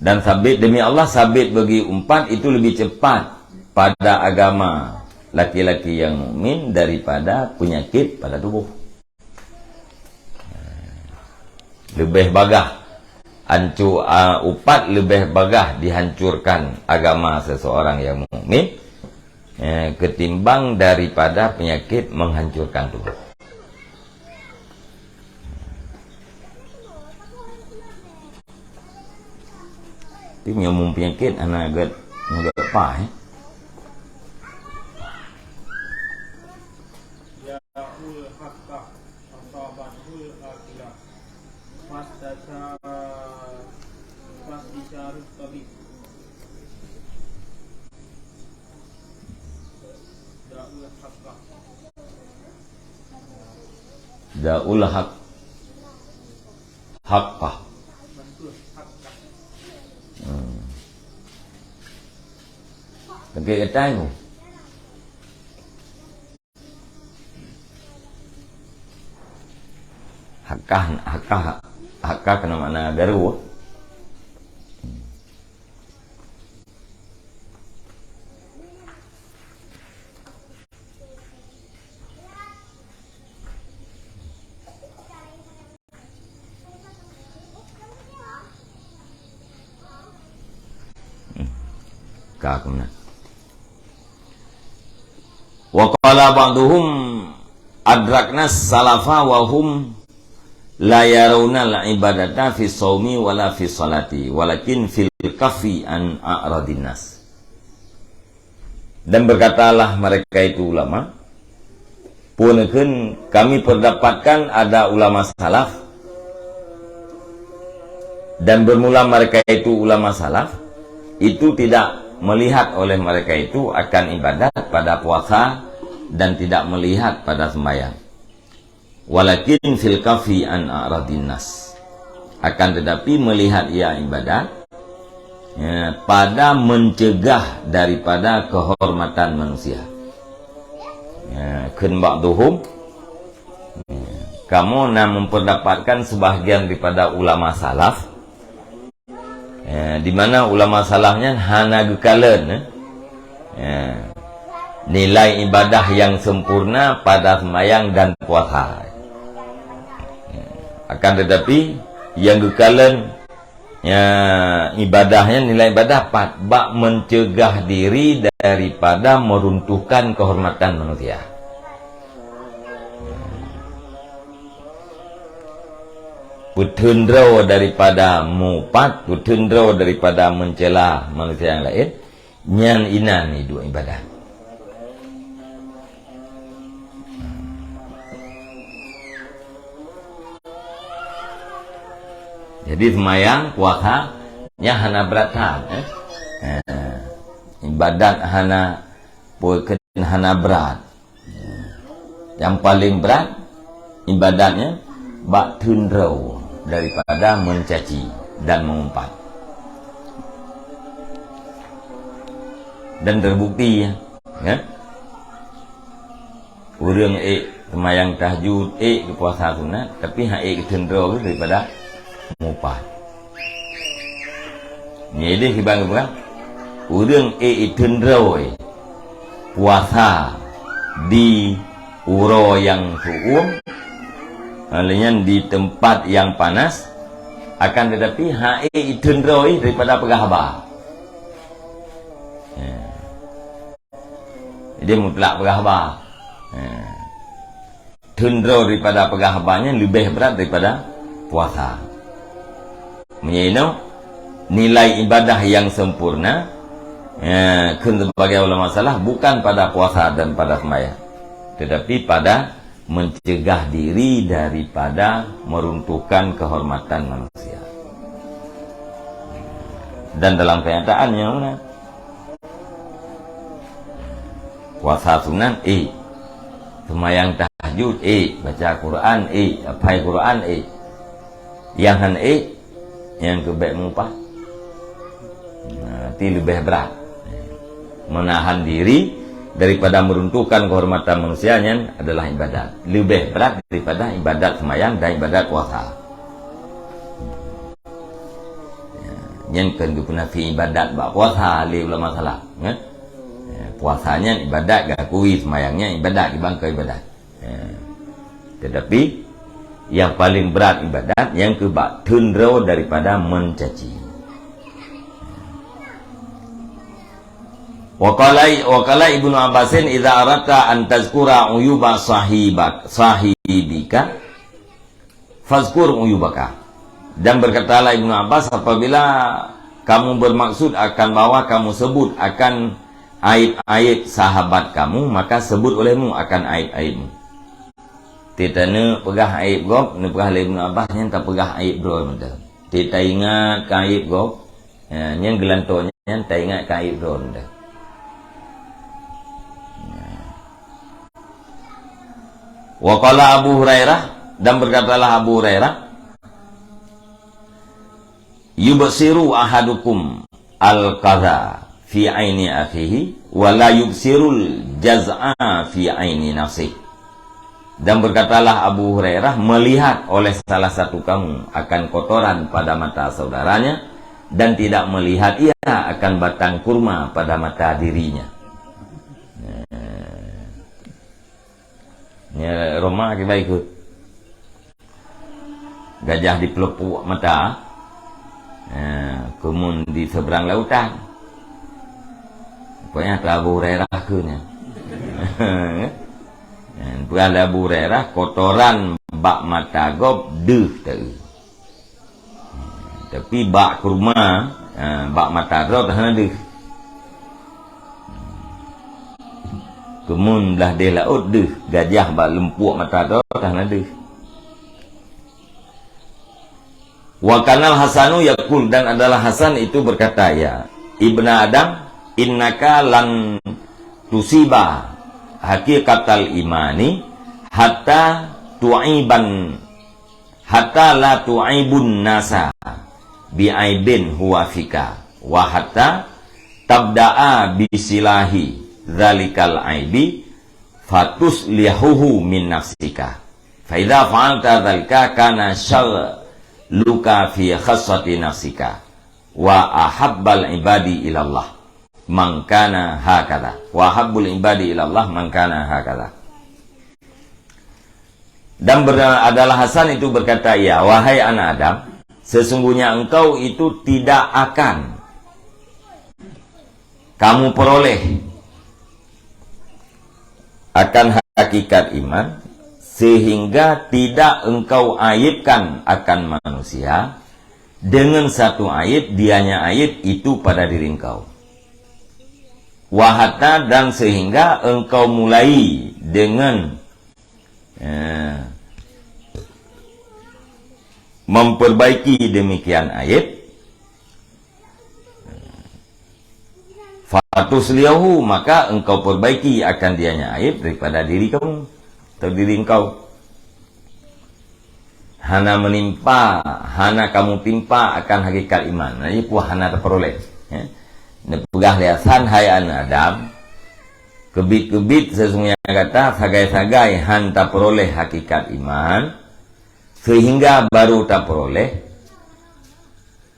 Dan sabit, demi Allah, sabit bagi umpat itu lebih cepat pada agama laki-laki yang mukmin daripada penyakit pada tubuh. Lebih bagah hancur, ah, upat lebih bagah dihancurkan agama seseorang yang mukmin, eh, ketimbang daripada penyakit menghancurkan tubuh. Tapi nyamong penyakit hana gét, hana gét paih, eh. Ja'ul haqqah asabathul akilah. Fastasa-, fastasyarat tabib. Ja'ul haqqah. Ja'ul haq-, haqqah. Hmm. Sakét geutanyoe. Haqqah, haqqah, haqqah keunan makna garu. Ka keunan. Wa qala ba'duhum adrakna salafa wa hum la yarawna al-ibadata fi shaumi wala fi shalati, walakin fil kaffi an a'radin nas. Dan berkatalah mereka itu ulama, pun kami perdapatkan ada ulama salaf, dan bermula mereka itu ulama salaf, itu tidak melihat oleh mereka itu akan ibadat pada puasa dan tidak melihat pada sembahyang. Walakin fil kaffi an a'radin nas. Akan tetapi melihat ia ibadat Ya, pada mencegah daripada kehormatan manusia. Ya, kheun ba'duhum, ya, kamoe na mempeurdapatkan sebahagian daripada ulama salaf, ya, di mana ulama salaf nyan hana geukalon, ya, ya, nilai ibadah yang sempurna pada sembahyang dan puasa. Ya, akan tetapi, yang geukalon, ya, ibadah nyan, nilai ibadah pat bak mencegah diri daripada meruntuhkan kehormatan manusia. Peuteun droe daripada mupat, peuteun droe daripada mencela manusia yang lain, nyan inan iduek ibadat. Jadi, seumayang, puasa, nyan hana brat that, eh. Eh, ibadat hana, peue kheun hana brat. Nyang paleng brat ibadat nyan bak teun droe daripada meucaci dan meumpat. Dan teubukti, ya, ureuëng ék seumayang tahajud, ék geupuasa sunat, tapi han ék geuteun droe daripada meupat. Nyan deh kiban geupeugah, ureuëng ék iteun droe puasa di uroe nyang su'uem, lheueh nyan di teumpat nyang panas, akan teutapi han ék iteun droe daripada peugah haba. Ya. Jadi mutlak peugah haba. Ya. Teun droe daripada peugah haba nyan leubeh brat daripada puasa. Meunyoe inoe nilai ibadah nyang sempurna, ya, kheun sebagai ulama salaf bukan pada puasa dan pada sembahyang, tetapi pada mencegah diri daripada meruntuhkan kehormatan manusia. Dan dalam kenyataan nyang mana? Puasa sunat, ék. Seumayang tahajud, ék. Baca Quran, ék. Apai Quran, ék. Nyang han ék, nyang keu bék meuupah. Nah, ti leubeh brat. Menahan diri daripada meruntuhkan kehormatan manusia nyan adalah ibadat. Leubeh brat daripada ibadat seumayang dan ibadat puasa. Ya, nyan kon geupeunafi ibadat bak puasa lé ulama salaf, kan? Ya, puasa nyan ibadat geuakui, seumayang nyan ibadat, kiban kon ibadat. Ya. Tetapi, nyang paleng brat ibadat, nyang keu bak teun droe daripada meucaci. Wa qala, wa qala Ibnu Abbasin, "Idza aradta an tazkura uyuba sahibak, sahibika, fazkur uyubaka." Dan berkatalah Ibnu Abbas, "Apabila kamu bermaksud akan bahwa kamu sebut akan aib-aib sahabat kamu, maka sebut olehmu akan aib-aibmu." Teutaneu peugah aib gob, neupeugah lé Ibnu Abbas nyan tapeugah aib droe mantong. Teuingat keu aib gob, ya, nyan geulantoe nyan taingat keu aib droe mantong. Ya. Wa qala Abu Hurairah, dan berkatalah Abu Hurairah, "Yubsiru ahadukum al-qadha fi aini akhihi, wa la yubsirul jaz'a fi aini nafsih." Dan berkatalah Abu Hurairah, "Melihat oleh salah satu kamu akan kotoran pada mata saudaranya, dan tidak melihat ia akan batang kurma pada mata dirinya." Nya, Roma kiban ikot. Gajah di peuleupok mata, eh, keumun di seberang lautan. Pokoknya, Abu Hurairah kheun nyan. Eh, peugah lé Abu Hurairah, kotoran bak mata gob deuh teu. Tapi bak kurma, ha, bak mata droe hana deuh. Keumun blah deh laôt deuh, gajah bak lumpok mata droe hana deuh. Wa kanal Hasanu yaqul, dan adalah Hasan itu berkata, "Ya Ibna Adam, innaka lan tusiba haqiqatal imani hatta tu'iban hatta la tu'aibun nasa bi aibin huwa fika." Wa hatta tabda'a bisilahi dzalikal aibi fatuslihuhu min nafsika. Fa idza fa'alta dzalika kana syarruka fi khassati nafsika. Wa ahabbal ibadi ilallah man kana hakadha. Wa ahabbul ibadi ilallah man kana hakadha. Dan ber-, adalah Hasan itu berkata, "Ya, wahai anak Adam, sesungguhnya engkau itu tidak akan kamu peroleh akan hakikat iman, sehingga tidak engkau aibkan akan manusia dengan satu aib, dianya aib itu pada diri engkau. Wa hatta, dan sehingga engkau mulai dengan, eh, memperbaiki demikian aib, fatuslihu, maka engkau perbaiki akan dianya aib daripada diri kamu atau diri engkau. Hana menimpa, hana kamu timpa akan hakikat iman." Nah, ini pun hana terperoleh. Ya. Neupeugah lé Hasan, "Hai anak Adam, keubiet-keubiet sesungguhnya gata sagai-sagai han taperoleh hakikat iman, sehingga baru taperoleh,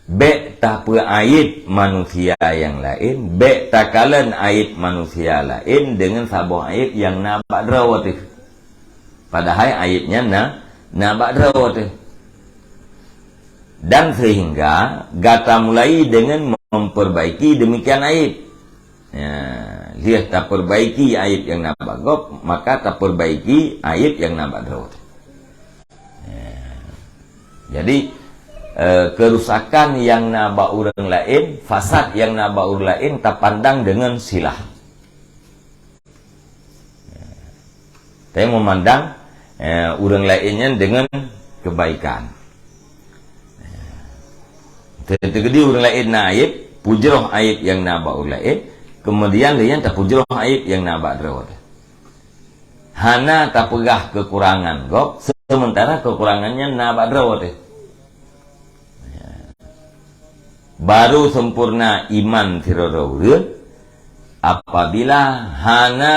bék tapeuaib manusia nyang laén, bék takalon aib manusia laén deungon saboh aib nyang na bak droe teuh. Padahai aib nyan na, na bak droe teuh. Dan sehingga gata mulai deungon memperbaiki demikian aib." Ya, lheueh taperbaiki aib nyang na bak gob, maka taperbaiki aib nyang na bak droe. Ya. Jadi, eh, kerusakan nyang na bak ureuëng laén, fasad nyang na bak ureuëng laén tapandang deungon silah. Tapi memandang, eh, ureuëng laén nyan deungon kebaikan. Teukeudi ureuëng laén na aib, pujroh aib nyang na bak ureuëng laén, kemudian lé nyan tapujroh aib nyang na bak droe teuh. Hana tapeugah kekurangan gob, sementara kekurangan nyan na bak droe teuh. Baru sempurna iman sidroe-droe ureuëng apabila hana,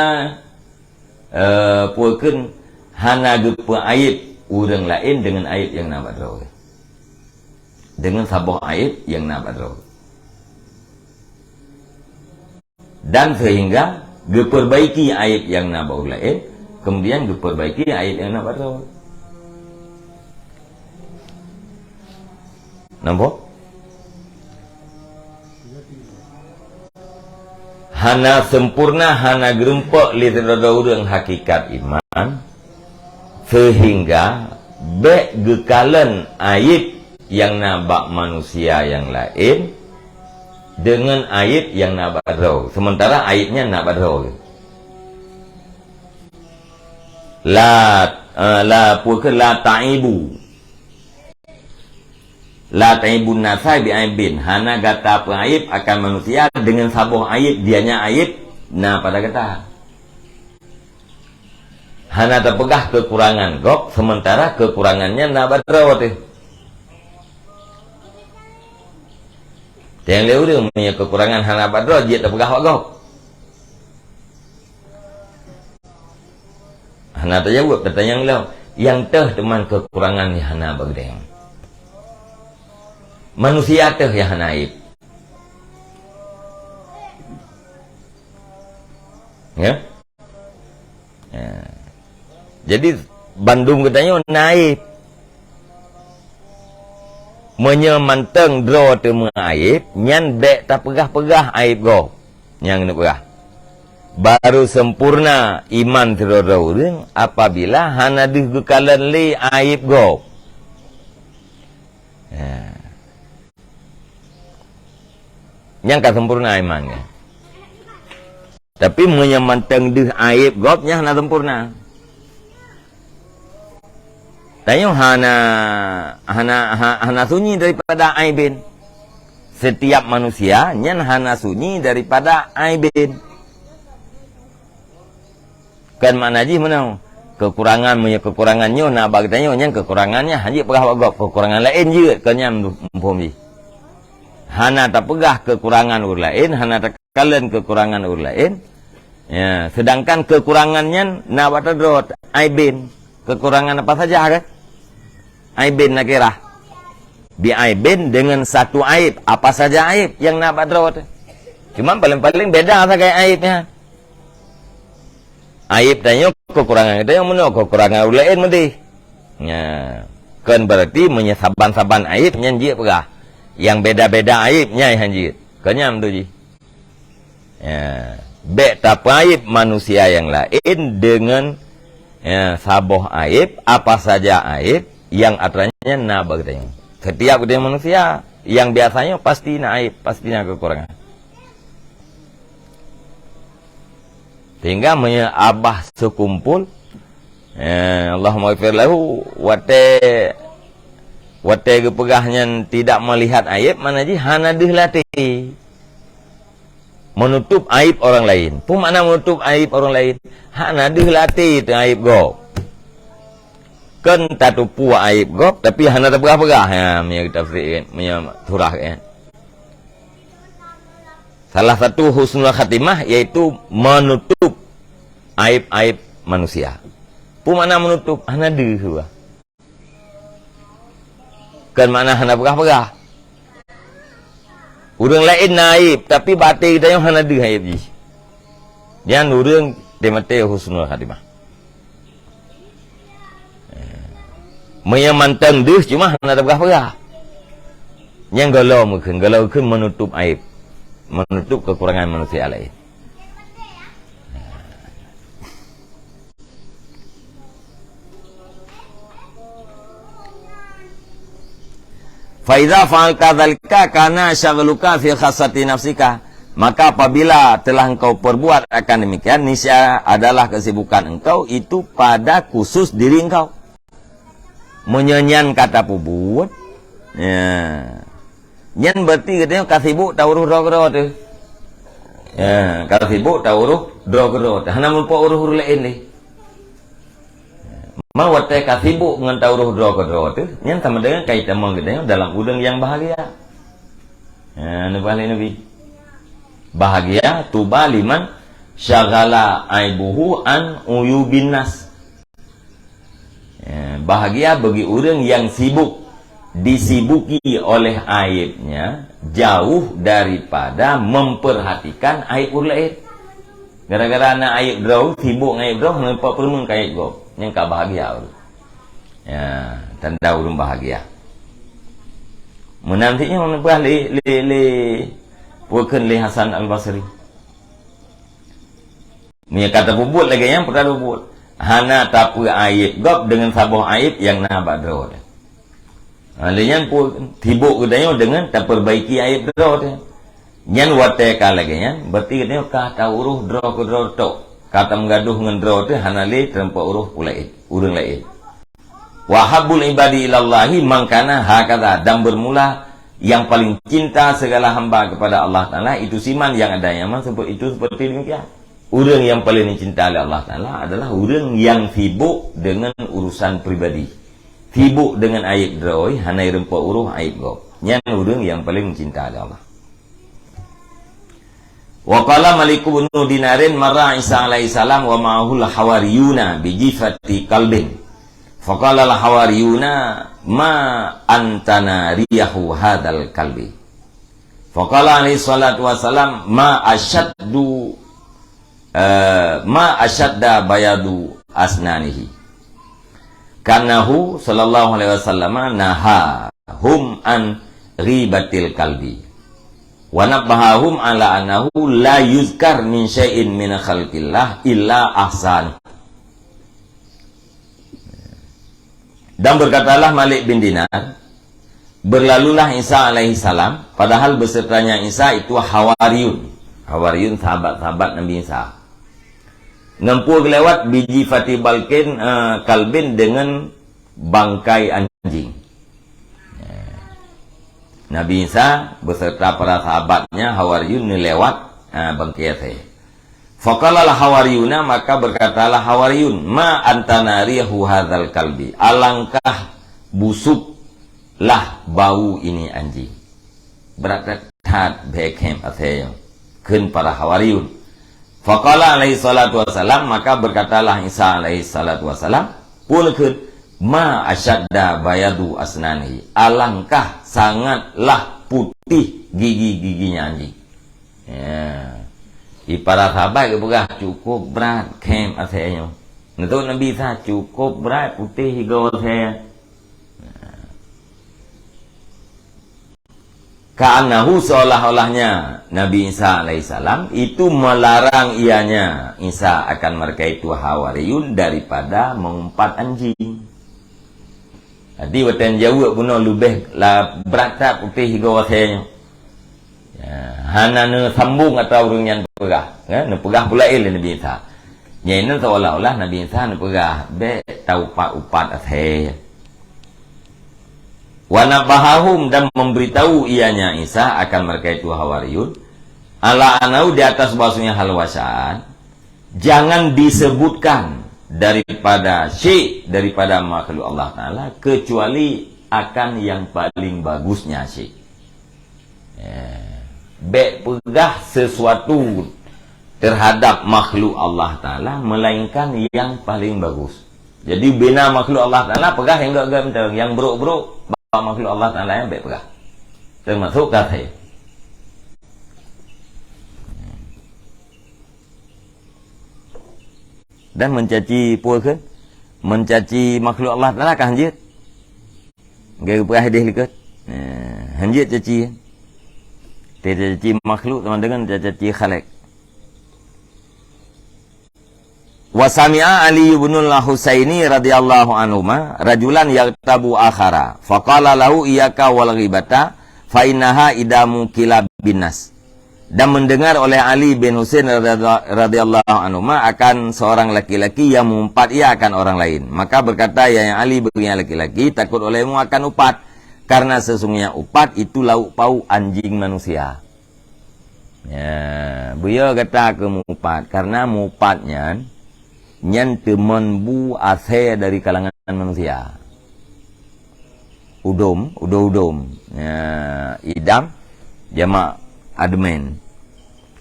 eh, peue kheun, hana geupeuaib ureuëng laén deungon aib nyang na bak droe. Deungon saboh aib nyang na bak droe. Dan sehingga geupeurbaiki aib nyang na bak ureuëng laén, kemudian geupeurbaiki aib nyang na bak droe. Nampak? Hana sempurna, hana geurumpok lé sidroe-droe ureuëng hakikat iman, sehingga bék geukalon aib nyang na bak manusia nyang laén deungon aib nyang na bak droe, sementara aib nyan na bak droe. La, eh, la, peue kheun, la ta'ibu. La ta'ibun nasa bi aibin. Hana gata peuaib akan manusia deungon saboh aib, dianya aib na pada gata. Hana tapeugah kekurangan gob, sementara kekurangan nyan na bak droe teuh. Teuh lé ureuëng, meunyoe kekurangan hana bak droe, jeuet tapeugah bak gob. Hana tajaweueb, tatanyong lom. Nyang teuh teuma kekurangan nyang hana bak geutanyoe. Manusia teuh nyang hana aib. Ya? Ya. Jadi, bandum geutanyoe na aib. Meunyoe mantong droe teuma aib, nyan bék tapeugah-peugah aib gob. Nyang neupeugah, baru sempurna iman sidroe-droe ureuëng apabila hana deuh geukalon lé aib gob. Ya. Nyang ka sempurna iman nyan. Tapi meunyoe mantong deuh aib gob, nyan hana sempurna. Tanyoe hana, hana, ha-, hana sunyi daripada aibin. Setiap manusia nyan hana sunyi daripada aibin. Kan makna jih meunoe. Kekurangan, meunyoe kekurangan nyoe na bak geutanyoe, nyan kekurangan nyan hana jeuet peugah bak gob, kekurangan laén jeuet, kon nyan muphom jih. hana tapeugah keukurangan ureuëng laén, hana takalon keukurangan ureuëng laén. Ya, sedangkan keukurangan nyan na bak droe, aibin. Keukurangan apa saja kan? Aibin nakirah. Bi aibin dengan satu aib, apa saja aib yang na bak droe teuh. Cuma paling-paling beda sagai aib nyan. Aib tanyoe keukurangan tanyoe meunoe keukurangan ureuëng laén meudeh. Nya, kon berarti meunyoe saban-saban aib nyan jeuet peugah. Yang beda-beda aib nyan han jeuet. Kon nyan tu jih. Ya, bék tapeuaib manusia yang laén dengan, ya, saboh aib, apa saja aib yang atranya na bak geutanyoe. Setiap geutanyoe manusia yang biasanya pasti na aib, pasti na kekurangan. Sehingga meunyoe abah seukumpul, eh, Allahumma ghfir lahu, watée, watée geupeugah nyan tidak melihat aib, mana jih hana deuh lam até. Menutup aib orang lain. Peue makna menutup aib orang lain? Hana deuh lam até teuh aib gob. Kon tatupue aib gob, tapi hana tapeugah-peugah. Ha, meunyoe tafsir kan, meunyoe surah kan. Salah satu husnul khatimah yaitu menutup aib-aib manusia. Peue makna menutup? Hana deuh bah. Kon makna hana peugah-peugah. Ureuëng laén na aib, tapi bak até geutanyoe hana deuh aib jih. Nyan ureuëng teumaté husnul khatimah. Meunyoe mantong deuh cuma hana tapeugah-peugah. Nyang gohlom geukheun, gohlom geukheun menutup aib, menutup kekurangan manusia laén. Fa idza fa'alta dzalika kana syaghluka fi khassati nafsika. Maka apabila telah engkau perbuat akan demikian, niscaya adalah kesibukan engkau itu pada khusus diri engkau. Meunyoe nyan ka tapeubuet, ya, nyan berarti geutanyoe ka sibuk taurôh droe keudroe teuh. Ya, ka sibuk taurôh droe keudroe teuh. Hana meurumpok urôh ureuëng laén lé. Ma watée ka sibuk ngon taurôh droe keudroe teuh, nyan sama dengan ka itamong geutanyoe dalam ureuëng nyang bahagia. Ya, neupeugah lé Nabi. Bahagia, tuba liman syaghala aibuhu an uyubin nas. Ya, bahagia bagi ureuëng yang sibuk, disibuki oleh aibnya, jauh daripada memperhatikan aib ureuëng laén. Gara-gara na aib droe, sibuk ngon aib droe, hana lupa peurumeun keu aib gob. Nyang ka bahagia ureuëng. Ya, tanda ureuëng bahagia. Meunan cit nyoe neupeugah lé, lé, lé, peue kheun lé Hasan Al-Basri. Meunyoe ka tapeubuet lagée nyan, peue ka tapeubuet? Hana tapeuaib gob deungon saboh aib nyang na bak droe teuh. Ha, lé nyan peue sibuk geutanyoe deungon tapeurbaiki aib droe teuh. Nyan watée ka lagée nyan, berarti geutanyoe ka taurôh droe keudroe tok. Ka tameugadoh ngon droe teuh hana lé teurimpa urôh ureuëng laén, ureuëng laén. Wa habbul ibadi ilallahi man kana hakadha, dan bermula yang paling cinta segala hamba kepada Allah Taala itu siman yang adanya man seperti itu, seperti demikian. Ureuëng yang paling dicinta oleh Allah Taala adalah ureuëng yang sibuk dengan urusan pribadi. Sibuk dengan aib droe, hana ireumpok urôh aib gob. Nyan ureuëng yang paling dicinta oleh Allah. Wa qala Malik bin Dinarin marra Isa alaihi salam wa ma'ahul hawariyuna bi jifati kalbin. Faqala al hawariyuna ma antana riyahu hadzal kalbi. Faqala alaihi salatu wassalam ma asyaddu, eh, ma asyadda bayadu asnanihi. Kanahu sallallahu alaihi wasallam nahahum an ghibatil kalbi. Wa nabbahahum ala annahu la yuzkar min syai'in min khalqillah illa ahsan. Dan berkatalah Malik bin Dinar, berlalulah Isa alaihi salam, padahal besertanya Isa itu hawariyun. Hawariyun sahabat-sahabat Nabi Isa. Ngempu gelewat biji fati balkin, eh, kalbin dengan bangkai anjing. Nabi Isa beserta para sahabatnya hawariyun neulewat, ha, bangkai asée. Faqala al hawariyuna, maka berkatalah hawariyun, ma antana riyahu hadzal kalbi, alangkah busuklah bau ini anjing. brat that bèe khém asèe nyoe," kheun para Hawariyun. Faqala alaihi salatu wassalam, maka berkatalah Isa alaihi salatu wassalam, peue kheun, "Ma asyadda bayadu asnanihi, alangkah sangatlah putih gigi-giginya anjing." Ya. Di para sahabat geupeugah, "Cukup brat khém asèe nyoe." Neutôp Nabi Isa, "Cukup brat putih sigoe asèe." Ka'annahu, seolah-olahnya Nabi Isa alaihissalam itu melarang ianya, Isa, akan mereka itu Hawariyun daripada mengumpat anjing. Jadi, watèe jaweueb bunoe leubeh la brat that putih sigoe asèe nyoe. Ya, hana neusambong atra ureueng nyan peugah, ya, neupeugah pula lé Nabi Isa. Nyan seolah-olah Nabi Isa neupeugah, "Bèk taupat-upat asèe." Wa nabbahahum, dan memberitahu ianya Isa akan mereka itu Hawariyun, ala annahu, di atas bahwasanya hal wasyaat, jangan disebutkan daripada syekh, daripada makhluk Allah Taala, kecuali akan yang paling bagusnya syekh. Eh, bèk peugah sesuatu terhadap makhluk Allah Taala, melainkan yang paling bagus. Jadi, bina makhluk Allah Taala, peugah nyang gèt-gèt mantong, nyang brôk-brôk bak makhluk Allah Taala nyan bèk peugah. Teumasok kafé. Dan mencaci peue kheun? Mencaci makhluk Allah Taala ka hanjeuet. Geupeugah hadis likot. Eh, hanjeuet caci. Teucaci makhluk sama dengan teucaci Khalik. Wa sami'a Ali ibnul Husaini radhiyallahu anhuma rajulan yaghtabu akhara. Faqala lahu, "Iyyaka wal ghibata, fa innaha idamu kilabin nas." Dan mendengar oleh Ali bin Husain radhiyallahu, radhiyallahu anhuma akan seorang laki-laki yang mengumpat ia akan orang lain. Maka berkata ia yang Ali bagi yang laki-laki, "Takut olehmu akan upat, karena sesungguhnya upat itu lauk pauk anjing manusia." Ya, buyö gata keu mupat, karena mupat nyan, nyan teumon bu asèe dari kalangan manusia. Udôm, udôm-udôm. Ya, idam, jamak admin.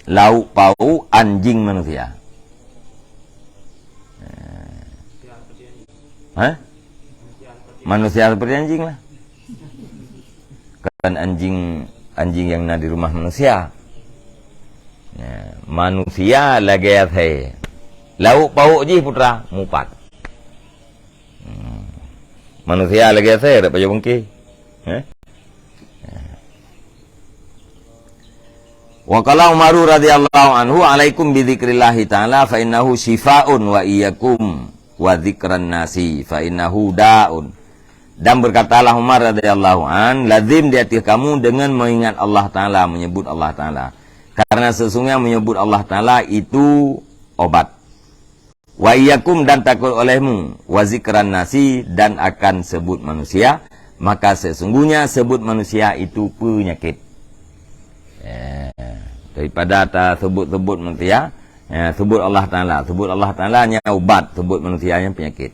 Lauk pauk anjing manusia. Ya. Hah? Manusia seperti anjing lah. Kan anjing, anjing yang na di rumah manusia. Ya, manusia lagèe asèe. Lauk pauk jih putra, mupat. Hmm. Manusia lagèe asèe, dak pajoh beungkih. Eh? Wa qala Umaru radhiyallahu anhu, "Alaikum bi dzikrillahi ta'ala fa innahu syifaun wa iyyakum wa dzikran nasi fa innahu da'un." Dan berkatalah Umar radhiyallahu an, "Lazim di ateueh kamu dengan mengingat Allah Taala, menyebut Allah Taala. Karena sesungguhnya menyebut Allah Taala itu obat." "Wa iyyakum, dan takut olehmu, wa dzikran nasi, dan akan sebut manusia, maka sesungguhnya sebut manusia itu penyakit." Eh, daripada tasebut-sebut manusia, eh, sebut Allah Taala. Sebut Allah Taala nyan ubat, sebut manusia nyan penyakit.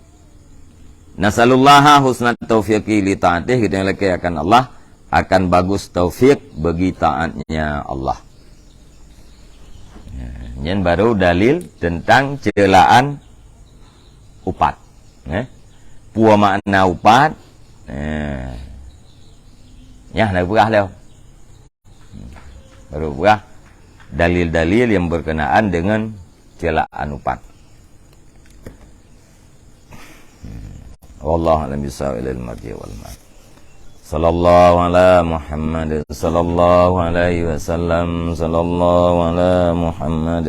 Nasalullaha husnat taufiqi li taatih, kita lakèe akan Allah akan bagus taufik bagi taatnya Allah. Nyan baru dalil tentang ceulaan upat. Eh? Peue makna upat? Eh. Nyan na peugah lé. Baru peugah dalil-dalil yang berkenaan dengan ceulaan upat. Wallahu a'lam bissawab, ilal marji' wal ma'ad. Sallallahu ala Muhammad, sallallahu alaihi wasallam, sallallahu ala Muhammad.